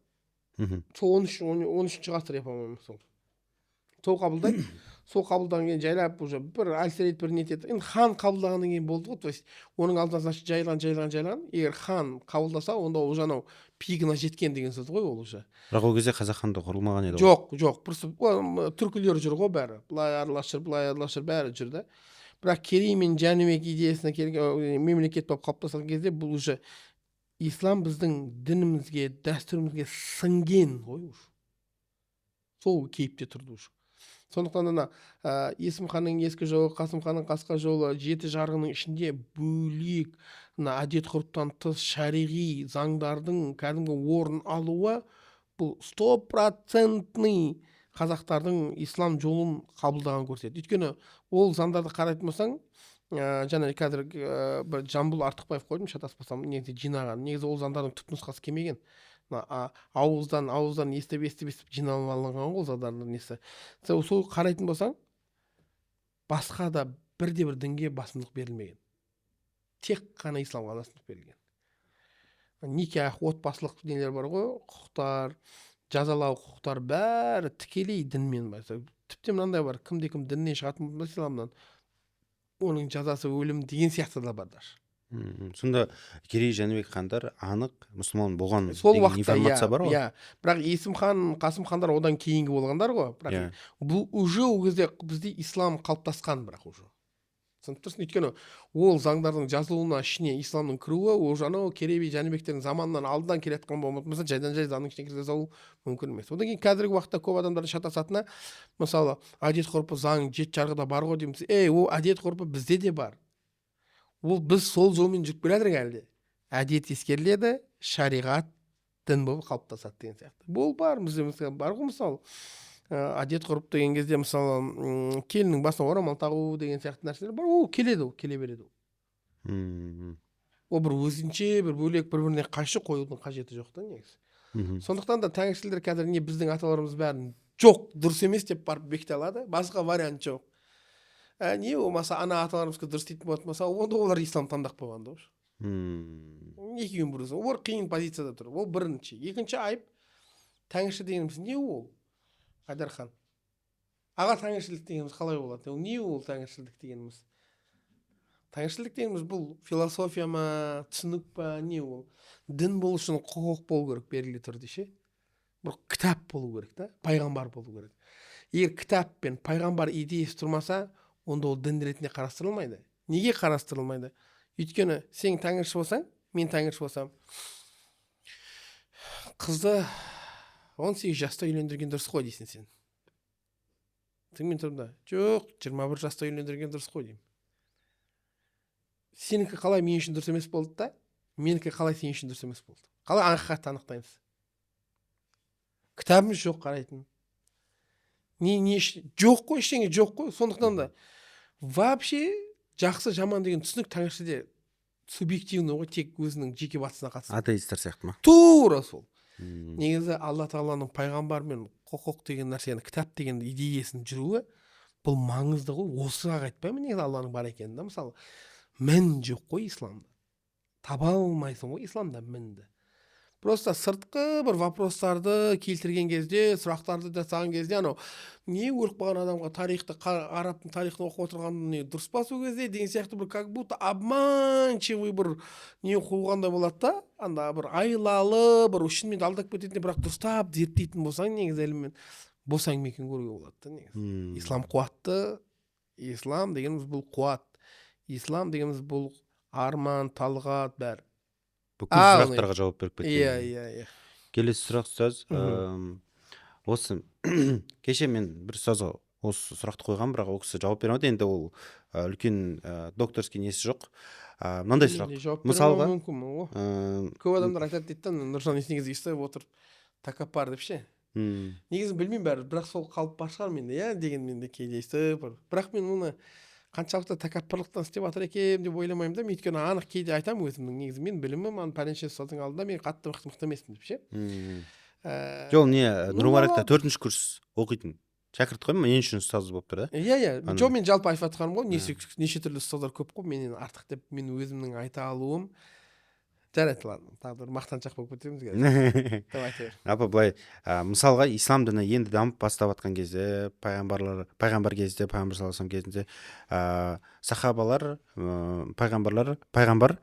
Сол 13-ғасыр, я по моему сол қабылдайды. Сол қабылдағаннан кейін жайлап уже бір әлсірейді, бір нетеді. Енді хан қабылдағаннан кейін болды ғой. То есть оның алдында, значит, жайылған, жайылған, жайылған. Егер хан қабылдаса, онда уже анау пигіне жеткен деген сөз ғой ол уже. Бірақ ол кезде Қазақ хандығы құрылмаған еді ғой? Жоқ, просто түркілер жүр ғой, бәрі былай араласып жүр, былай араласып жүр, бәрі жүр да. Бірақ Керей мен Жәнібек идеясына келген, мемлекет болып қалыптасқан кезде бұл уже ислам біздің дінімізге, дәстүрімізге сіңген ғой уже, сол кейіпте тұрды уже. Сондықтан ана Есім ханның ескі жолы, Қасым ханның қасқа жолы, жеті жарғының ішінде бөлек мына әдет ғұрыптан тыс шариғи заңдардың кәдімгі орын алуы, бұл стопроцентный қазақтардың ислам жолын қабылдағанын көрсетеді. Өйткені ол заңдарды қарайтын болсаң, жаңа қазір бір Жамбыл Артықбаев қойдым, шатаспасам, негізі жинаған. Негізі ол заңдардың түпнұсқасы келмеген, мына ауыздан естіп, естіп, естіп жиналып алынған ғой ол заңдардың несі. Сол қарайтын болсаң, басқа да бірде бір дінге басымдық берілмеген, тек қана исламға басымдық берілген. Никах, отбасылық нелер бар ғой, құқықтар, жазалау құқықтар, бәрі тікелей дінмен байланысты. Тіпті мынандай бар: кімде кім діннен шығатын болса, исламнан, оның жазасы өлім деген сияқты да бар даже. Сонда Керей, Жәнібек хандар анық мұсылман болған сол деген уақытта информация бар ғой? Иә, бірақ Есім хан, Қасым хандар одан кейінгі болғандар ғой. Бірақ бұл уже ол кезде бізде ислам қалыптасқан, бірақ уже түсініп тұрсың. Өйткені ол заңдардың жазылуына, ішіне исламның кіруі уже анау Керей би Жәнібектердің заманынан алдынан келе жатқан болмаса, жайдан жай заңның ішіне кіргізе салу мүмкін емес. Одан кейін қазіргі уақытта көп адамдардың шатасатыны, мысалы, әдет ғұрпы, заң, жеті жарғыда бар ғой дейміз. Ей, ол әдет ғұрпы бізде де бар, ол біз сол жолмен жүріп келе жатырмық әлі де. Әдет ескеріледі, шариғат дін болып қалыптасады деген сияқты. Бұл бар бізде, мысалы, бар ғой. Мысалы, әдет ғұрып деген кезде, мысалы, келіннің басына орамал тағу деген сияқты нәрселер бар. Ол келеді, ол келе береді ол. Ол бір өзінше бір бөлек, бір біріне қайшы қоюдың қажеті жоқ та негізі. Сондықтан да тәңіршілдер қазір не, біздің аталарымыз бәрін жоқ, дұрыс емес деп барып бекіте алады, басқа вариант жоқ. Не болмаса ана аталарымыз дұрыс дейтін болатын болса, онда олар ислам таңдап қойған да уже. Екеуінің біреусі. Олар қиын позицияда тұр. Ол бірінші. Екінші айып: тәңірші дегеніміз не ол, Айдархан аға? Тәңіршілдік дегеніміз қалай болады? Ол не ол тәңіршілдік дегеніміз? Тәңіршілдік дегеніміз бұл философия ма, түсінік па, не ол? Дін болу үшін құқық болу керек белгілі түрде ше, бір кітап болу керек та, пайғамбар болу керек. Егер кітап пен пайғамбар идеясы тұрмаса, онда ол дін ретінде қарастырылмайды. Неге қарастырылмайды? Өйткені сен тәңірші болсаң, мен тәңірші болсам, қызды 18 жаста үйлендірген дұрыс қой дейсің сен. Мен тұрмын да, жоқ, 21 жаста үйлендірген дұрыс қой деймін. Сенікі қалай мен үшін дұрыс емес болды да, менікі қалай сен үшін дұрыс емес болды? Қалай ақиқатты анықтаймыз? Кітабымыз жоқ қарайтын, не жоқ қой, ештеңе жоқ қой. Сондықтан да вообще жақсы, жаман деген түсінік тәңіршіде субъективный ғой, тек өзінің жеке батысына қатысты. Атеисттер сияқты ма? Тура сол. Негізі Алла тағаланың пайғамбар мен құқық деген нәрсені, кітап деген идеясын жүруі, бұл маңызды ғой. Осыға айтпаймын негізі Алланың бар екенін да. Мысалы, мін жоқ қой исламда, таба алмайсың ғой исламда мінді. Просто сыртқы бір вопростарды келтірген кезде, сұрақтарды жасаған кезде, анау не, өліп қалған адамға тарихты, арабтың тарихын оқып отырған не дұрыс па сол кезде деген сияқты бір как будто обманчивый бір не қуғандай болады да, анда бір айлалы бір шынымен де алдап кететін. Бірақ дұрыстап зерттейтін болсаң, негізі іліммен бос әңгіме екенін көруге болады да негізі. Ислам қуатты. Ислам дегеніміз бұл қуат, ислам дегеніміз бұл арман, талғат, бәрі. Бүкіл сұрақтарға жауап беріп кеткен. Иә иә иә Келесі сұрақ, ұстаз. Осы кеше мен бір ұстазға осы сұрақты қойғанмын, бірақ ол кісі жауап бере алмады. Енді ол үлкен докторский несі жоқ. Мынандай Мен сұрақ. де жауап бере Мысалға, алмауым мүмкін ғой. Көп адамдар айтады дейді да, Нұржан негізі өйстіп отырып, тәкаппар деп ше. Негізі білмеймін бәрі, бірақ сол қалып бар шығар менде, иә, деген менде кейде өйстіп бір. Бірақ мен оны қаншалықты тәкаппарлықтан істеп жатыр екенмін деп ойламаймын да мен, өйткені анық кейде айтамын өзімнің, негізі мен білімім ана пәленше ұстаздың алдында мен қатты мықты мықты емеспін деп ше. Жоқ, не, Ну, Нұрмүбаракта ладно. төртінші курс оқитын шәкірт қой, мен үшін ұстаз болып тұр да. Иә. Жоқ, мен жалпы айтып жатқаным ғой, неше түрлі ұстаздар көп қой менен артық деп мен өзімнің айта алуым. Жарайды, ладно, тағы бір мақтаншақ болып кетеміз қазір. Давай, айта бер. Жалпы былай, мысалға, ислам діні енді дамып бастап жатқан кезде, пайғамбарлар, пайғамбар кезде, пайғамбар саллаллаху алейхи вассалам кезінде, сахабалар, пайғамбарлар, пайғамбар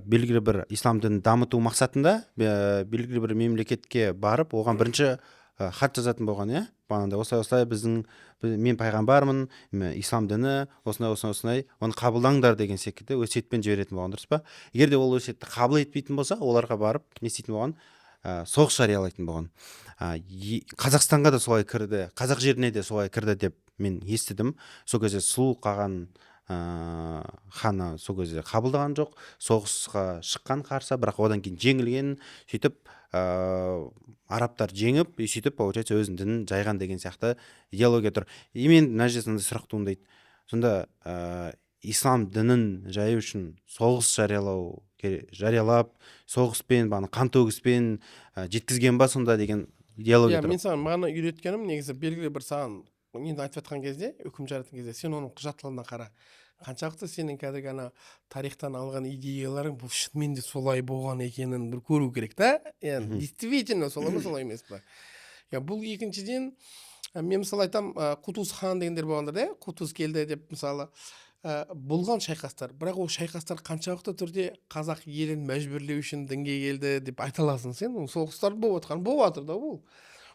белгілі бір ислам дінін дамыту мақсатында белгілі бір мемлекетке барып, оған бірінші хат жазатын болған, иә, бағанағыдай, осылай осылай біздің мен пайғамбармын, ислам діні осындай, осындай, осындай, оны қабылдаңдар деген секілді өсиетпен жіберетін болған, дұрыс па? Егер де ол өсиетті қабыл етпейтін болса, оларға барып не істейтін болған? Соғыс жариялайтын болған. Қазақстанға да солай кірді, қазақ жеріне де солай кірді деп мен естідім. Сол кезде Сұлу қаған ханы сол кезде қабылдаған жоқ, соғысқа шыққан қарсы, бірақ одан кейін жеңілген. Сөйтіп арабтар жеңіп, и сөйтіп, получается, өзінің дінін жайған деген сияқты идеология тұр. И мен мына жерде мынандай сұрақ туындайды: сонда ислам дінін жаю үшін соғыс жариялау жариялап, соғыспен, бағана қантөгіспен жеткізген ба сонда деген идеология Иә, тұр. мен саған маған үйреткенім негізі белгілі бір саған нені айтып жатқан кезде, үкім жаратын кезде, сен оның құжаттылығына қара, қаншалықты сенің қазіргі ана тарихтан алған идеяларың бұл шынымен де солай болған екенін бір көру керек та. Енді действительно солай ма, солай емес па? Иә, бұл екіншіден, мен мысалы айтамын, Кутуз хан дегендер болғандар да, Кутуз келді деп мысалы, болған шайқастар, бірақ ол шайқастар қаншалықты түрде қазақ елін мәжбүрлеу үшін дінге келді деп айта аласың сен? Ол соғыстар болып жатқан, болып жатыр да ол.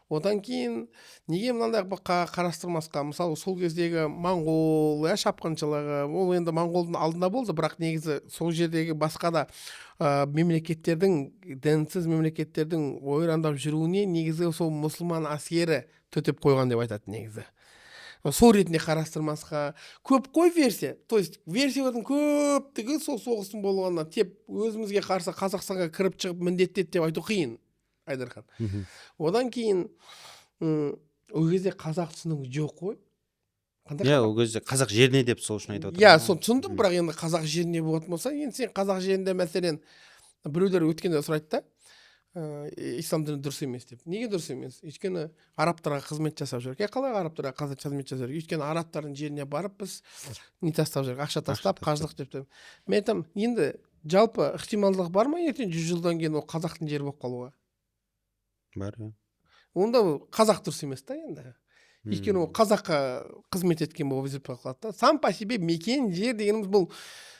Одан кейін неге мынандай қарастырмасқа? Мысалы, сол кездегі моңғол, иә, шапқыншылығы, ол енді моңғолдың алдында болды, бірақ негізі сол жердегі басқа да мемлекеттердің, дінсіз мемлекеттердің ойрандап жүруіне негізі сол мұсылман әскері төтеп қойған деп айтады. Негізі сол ретінде қарастырмасқа? Көп қой версия, то есть версиялардың көптігі сол соғыстың болғанына теп өзімізге қарсы Қазақстанға кіріп шығып міндеттеді деп айту қиын, Айдархан. Одан кейін ол кезде қазақ түсінігі жоқ қой. Қандай? Иә, ол кезде қазақ жеріне деп сол үшін айтып Иә, отырмын. Соны түсіндім, бірақ енді қазақ жеріне болатын болса, енді сен қазақ жерінде, мәселен, біреулер өткенде сұрайды да, ислам діні дұрыс емес деп. Неге дұрыс емес? Өйткені арабтарға қызмет жасап жүр. Е, қалай арабтарға қызмет жасап жүр? Өйткені арабтардың жеріне барып, біз не тастап жүрік, ақша тастап, қажылық деп. Мен айтамын, енді жалпы ықтималдық бар ма ертең 100 жылдан кейін ол қазақтың жері болып қалуға? Бар, иә. Онда ол қазақ дұрыс емес та енді, өйткені ол қазаққа қызмет еткен болып есептеліп қалады да. Сам по себе мекен жер дегеніміз бұл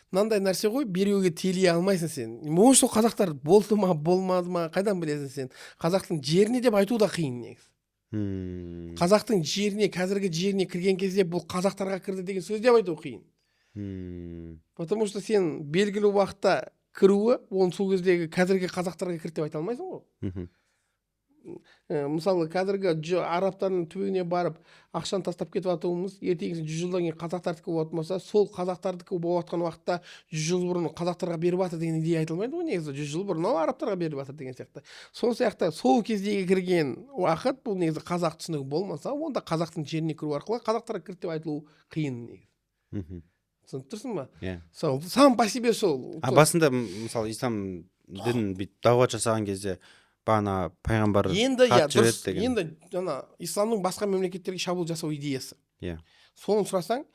мынандай нәрсе ғой, біреуге телей алмайсың сен. Может, ол қазақтар болды ма, болмады ма, қайдан білесің сен? Қазақтың жеріне деп айту да қиын негізі. Қазақтың жеріне, қазіргі жеріне кірген кезде, бұл қазақтарға кірді деген сөз деп айту қиын. Потому что сен белгілі уақытта кіруі, оны сол кездегі қазіргі қазақтарға кірді деп айта алмайсың ғой. Мысалы, қазіргі арабтардың түбегіне барып, ақшаны тастап кетіп жатуымыз, ертеңгісін 100 жылдан кейін қазақтардікі болатын болса, сол қазақтардікі болып жатқан уақытта 100 жыл бұрын қазақтарға беріп жатыр деген идея айтылмайды ғой негізі. 100 жыл бұрын ол арабтарға беріп жатыр деген сияқты. Сол сияқты сол кездегі кірген уақыт, бұл негізі қазақ түсінігі болмаса, онда қазақтың жеріне кіру арқылы қазақтарға кірді деп айтылу қиын негізі. Түсініп тұрсың ба? Иә. Сол сам по себе сол. А басында мысалы, ислам дінін бүйтіп дағуат жасаған кезде, бағана пайғамбар Енді, иә, хат жібереді дұрыс. деген. Енді ана исламның басқа мемлекеттерге шабуыл жасау идеясы, соны сұрасаң,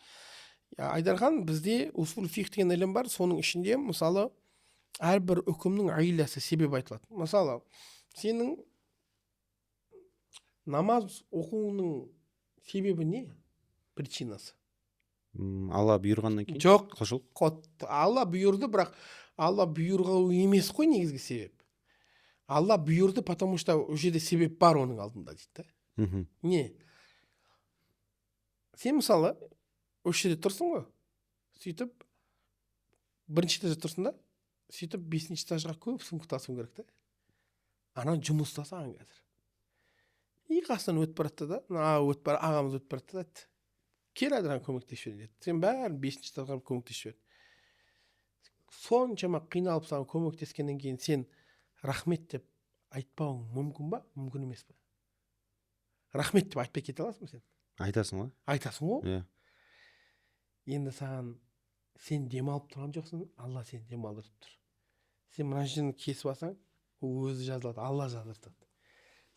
Айдархан, бізде усул фих деген ілім бар. Соның ішінде, мысалы, әрбір үкімнің илласы, себебі айтылады. Мысалы, сенің намаз оқуыңның себебі не, причинасы? Алла бұйырғаннан кейін. Жоқ. Құлшылық. Алла бұйырды, бірақ Алла бұйырғаны емес қой негізгі себеп. Алла бұйырды, потому что ол жерде себеп бар оның алдында дейді да. Не, сен, мысалы, осы жерде тұрсың ғой, сөйтіп бірінші этажда тұрсың да, сөйтіп бесінші этажға көп сумка тасуың керек та. Ана жұмыста саған қазір. И қасынан өтіп баратты да, мына өтіп бар, ағамыз өтіп баратты да айтты, кел, Әділхан, көмектесіп жібер деді. Сен бәрін бесінші этажға көмектесіп жібер. Соншама қиналып саған көмектескеннен кейін сен рахмет деп айтпауың мүмкін ба, мүмкін емес пе? Рахмет деп айтпай кете аласың ба сен? Айтасың ғой. Айтасың ғой. Иә. Енді саған, сен демалып тұрған жоқсың, Алла сені демалдырып тұр. Сен мына жерін кесіп алсаң, ол өзі жазылады, Алла жаздыртады.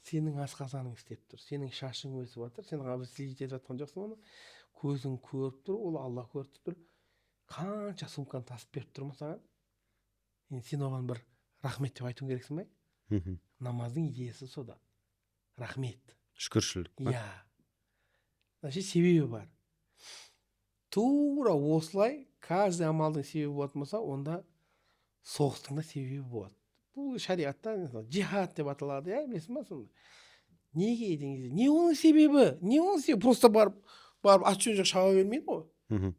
Сенің асқазаның істеп тұр, сенің шашың өсіп жатыр, сен следить етіп жатқан жоқсың оны. Көзің көріп тұр, ол Алла көріп тұр. Қанша сумканы тасып беріп тұр ма саған? Енді сен оған бір рахмет деп айтуың керексің бе? Намаздың идеясы сода. Рахмет. Шүкіршілік. Иә. Значит, себебі бар. Тура осылай каждый амалдың себебі болатын болса, онда соғыстың да себебі болады. Бұл шариғатта джихад деп аталады, иә, білесің ба сонда? Неге деген кезде, не оның себебі? Не оның себебі? Просто барып ат жөн жоқ шаба бермейді ғой.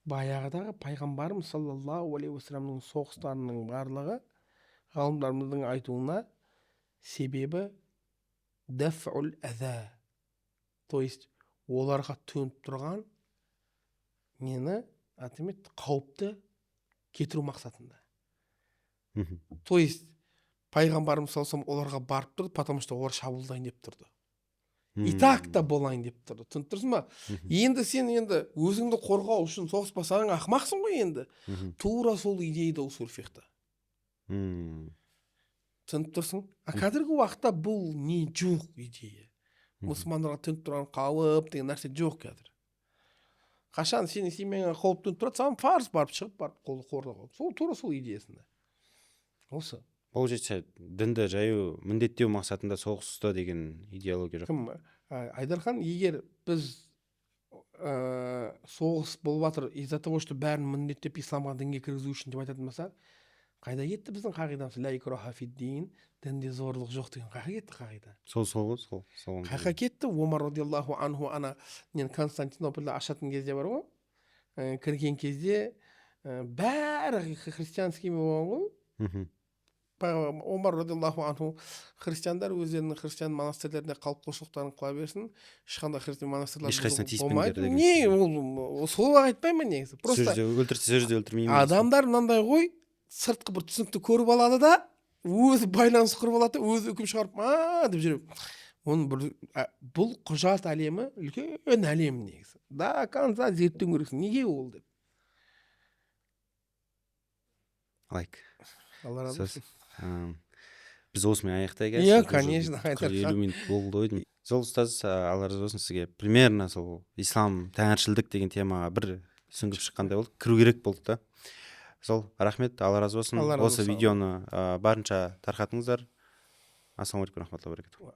Баяғыдағы пайғамбарымыз саллаллаху алейхи уассаламның соғыстарының барлығы ғалымдарымыздың айтуына себебі дафъул әза, то есть оларға төніп тұрған нені аты қауіпті кетіру мақсатында. То есть пайғамбарымыз саллаллаху алейхи оларға барып тұрды, потому что олар шабуылдайын деп тұрды. И так та болайын деп тұрды. Түсініп тұрсың ба? Енді сен енді өзіңді қорғау үшін соғыспасаң ақымақсың ғой енді. Тура сол идеяда усул фихта. Түсініп тұрсың? А қазіргі уақытта бұл не жоқ идея. Мұсылмандарға төніп тұрған қауіп деген нәрсе жоқ қазір. Қашан сенің семьяңа қауіп төніп тұрады, саған фарз барып шығып барып қолды қорғау. Сол тура сол идеясында. Осы. Получается, дінді жаю міндеттеу мақсатында соғысты деген идеология жоқ. Кім? Айдархан, егер біз соғыс болып жатыр из-за того, что бәрін міндеттеп исламға, дінге кіргізу үшін деп айтатын болсақ, қайда кетті біздің қағидамыз? Ля икраха фид-дин, дінде зорлық жоқ деген қайда кетті қағида? Сол сол ғой, сол. Сол. Қайда кетті? Омар радиаллаху анху ана нені Константинопольді ашатын кезде бар ғой, кірген кезде бәрі христианский болған ғой. Омар радиаллаху анху христиандар өздерінің христиан монастырьлерінде қалып, құлшылықтарын қыла берсін, ешқандай христиан монастырьлар ешқайсысына тиіспеңдер деген. Не, ол солай айтпаймын негізі. Просто өлтірсе, сол жерде өлтірмеймін. Адамдар мынандай ғой, сыртқы бір түсінікті көріп алады да, өзі байланыс құрып алады да, өзі үкім шығарып а деп жүреді. Оның бір бұл құжат әлемі үлкен әлем негізі, до конца зерттеу керексің, неге ол деп. Лайк. Алла разы болсын. Біз осымен аяқтайық. Иә, конечно. 50 минут болды ғой деймін. Сол ұстаз, Алла разы болсын сізге. Примерно сол ислам, тәңіршілдік деген темаға бір сүңгіп шыққандай болды. Кіру керек болды да. Сол, рахмет, Алла разы болсын. Осы видеоны барынша тарқатыңыздар. Ассалаумағалейкум рахматуллахи баракатух.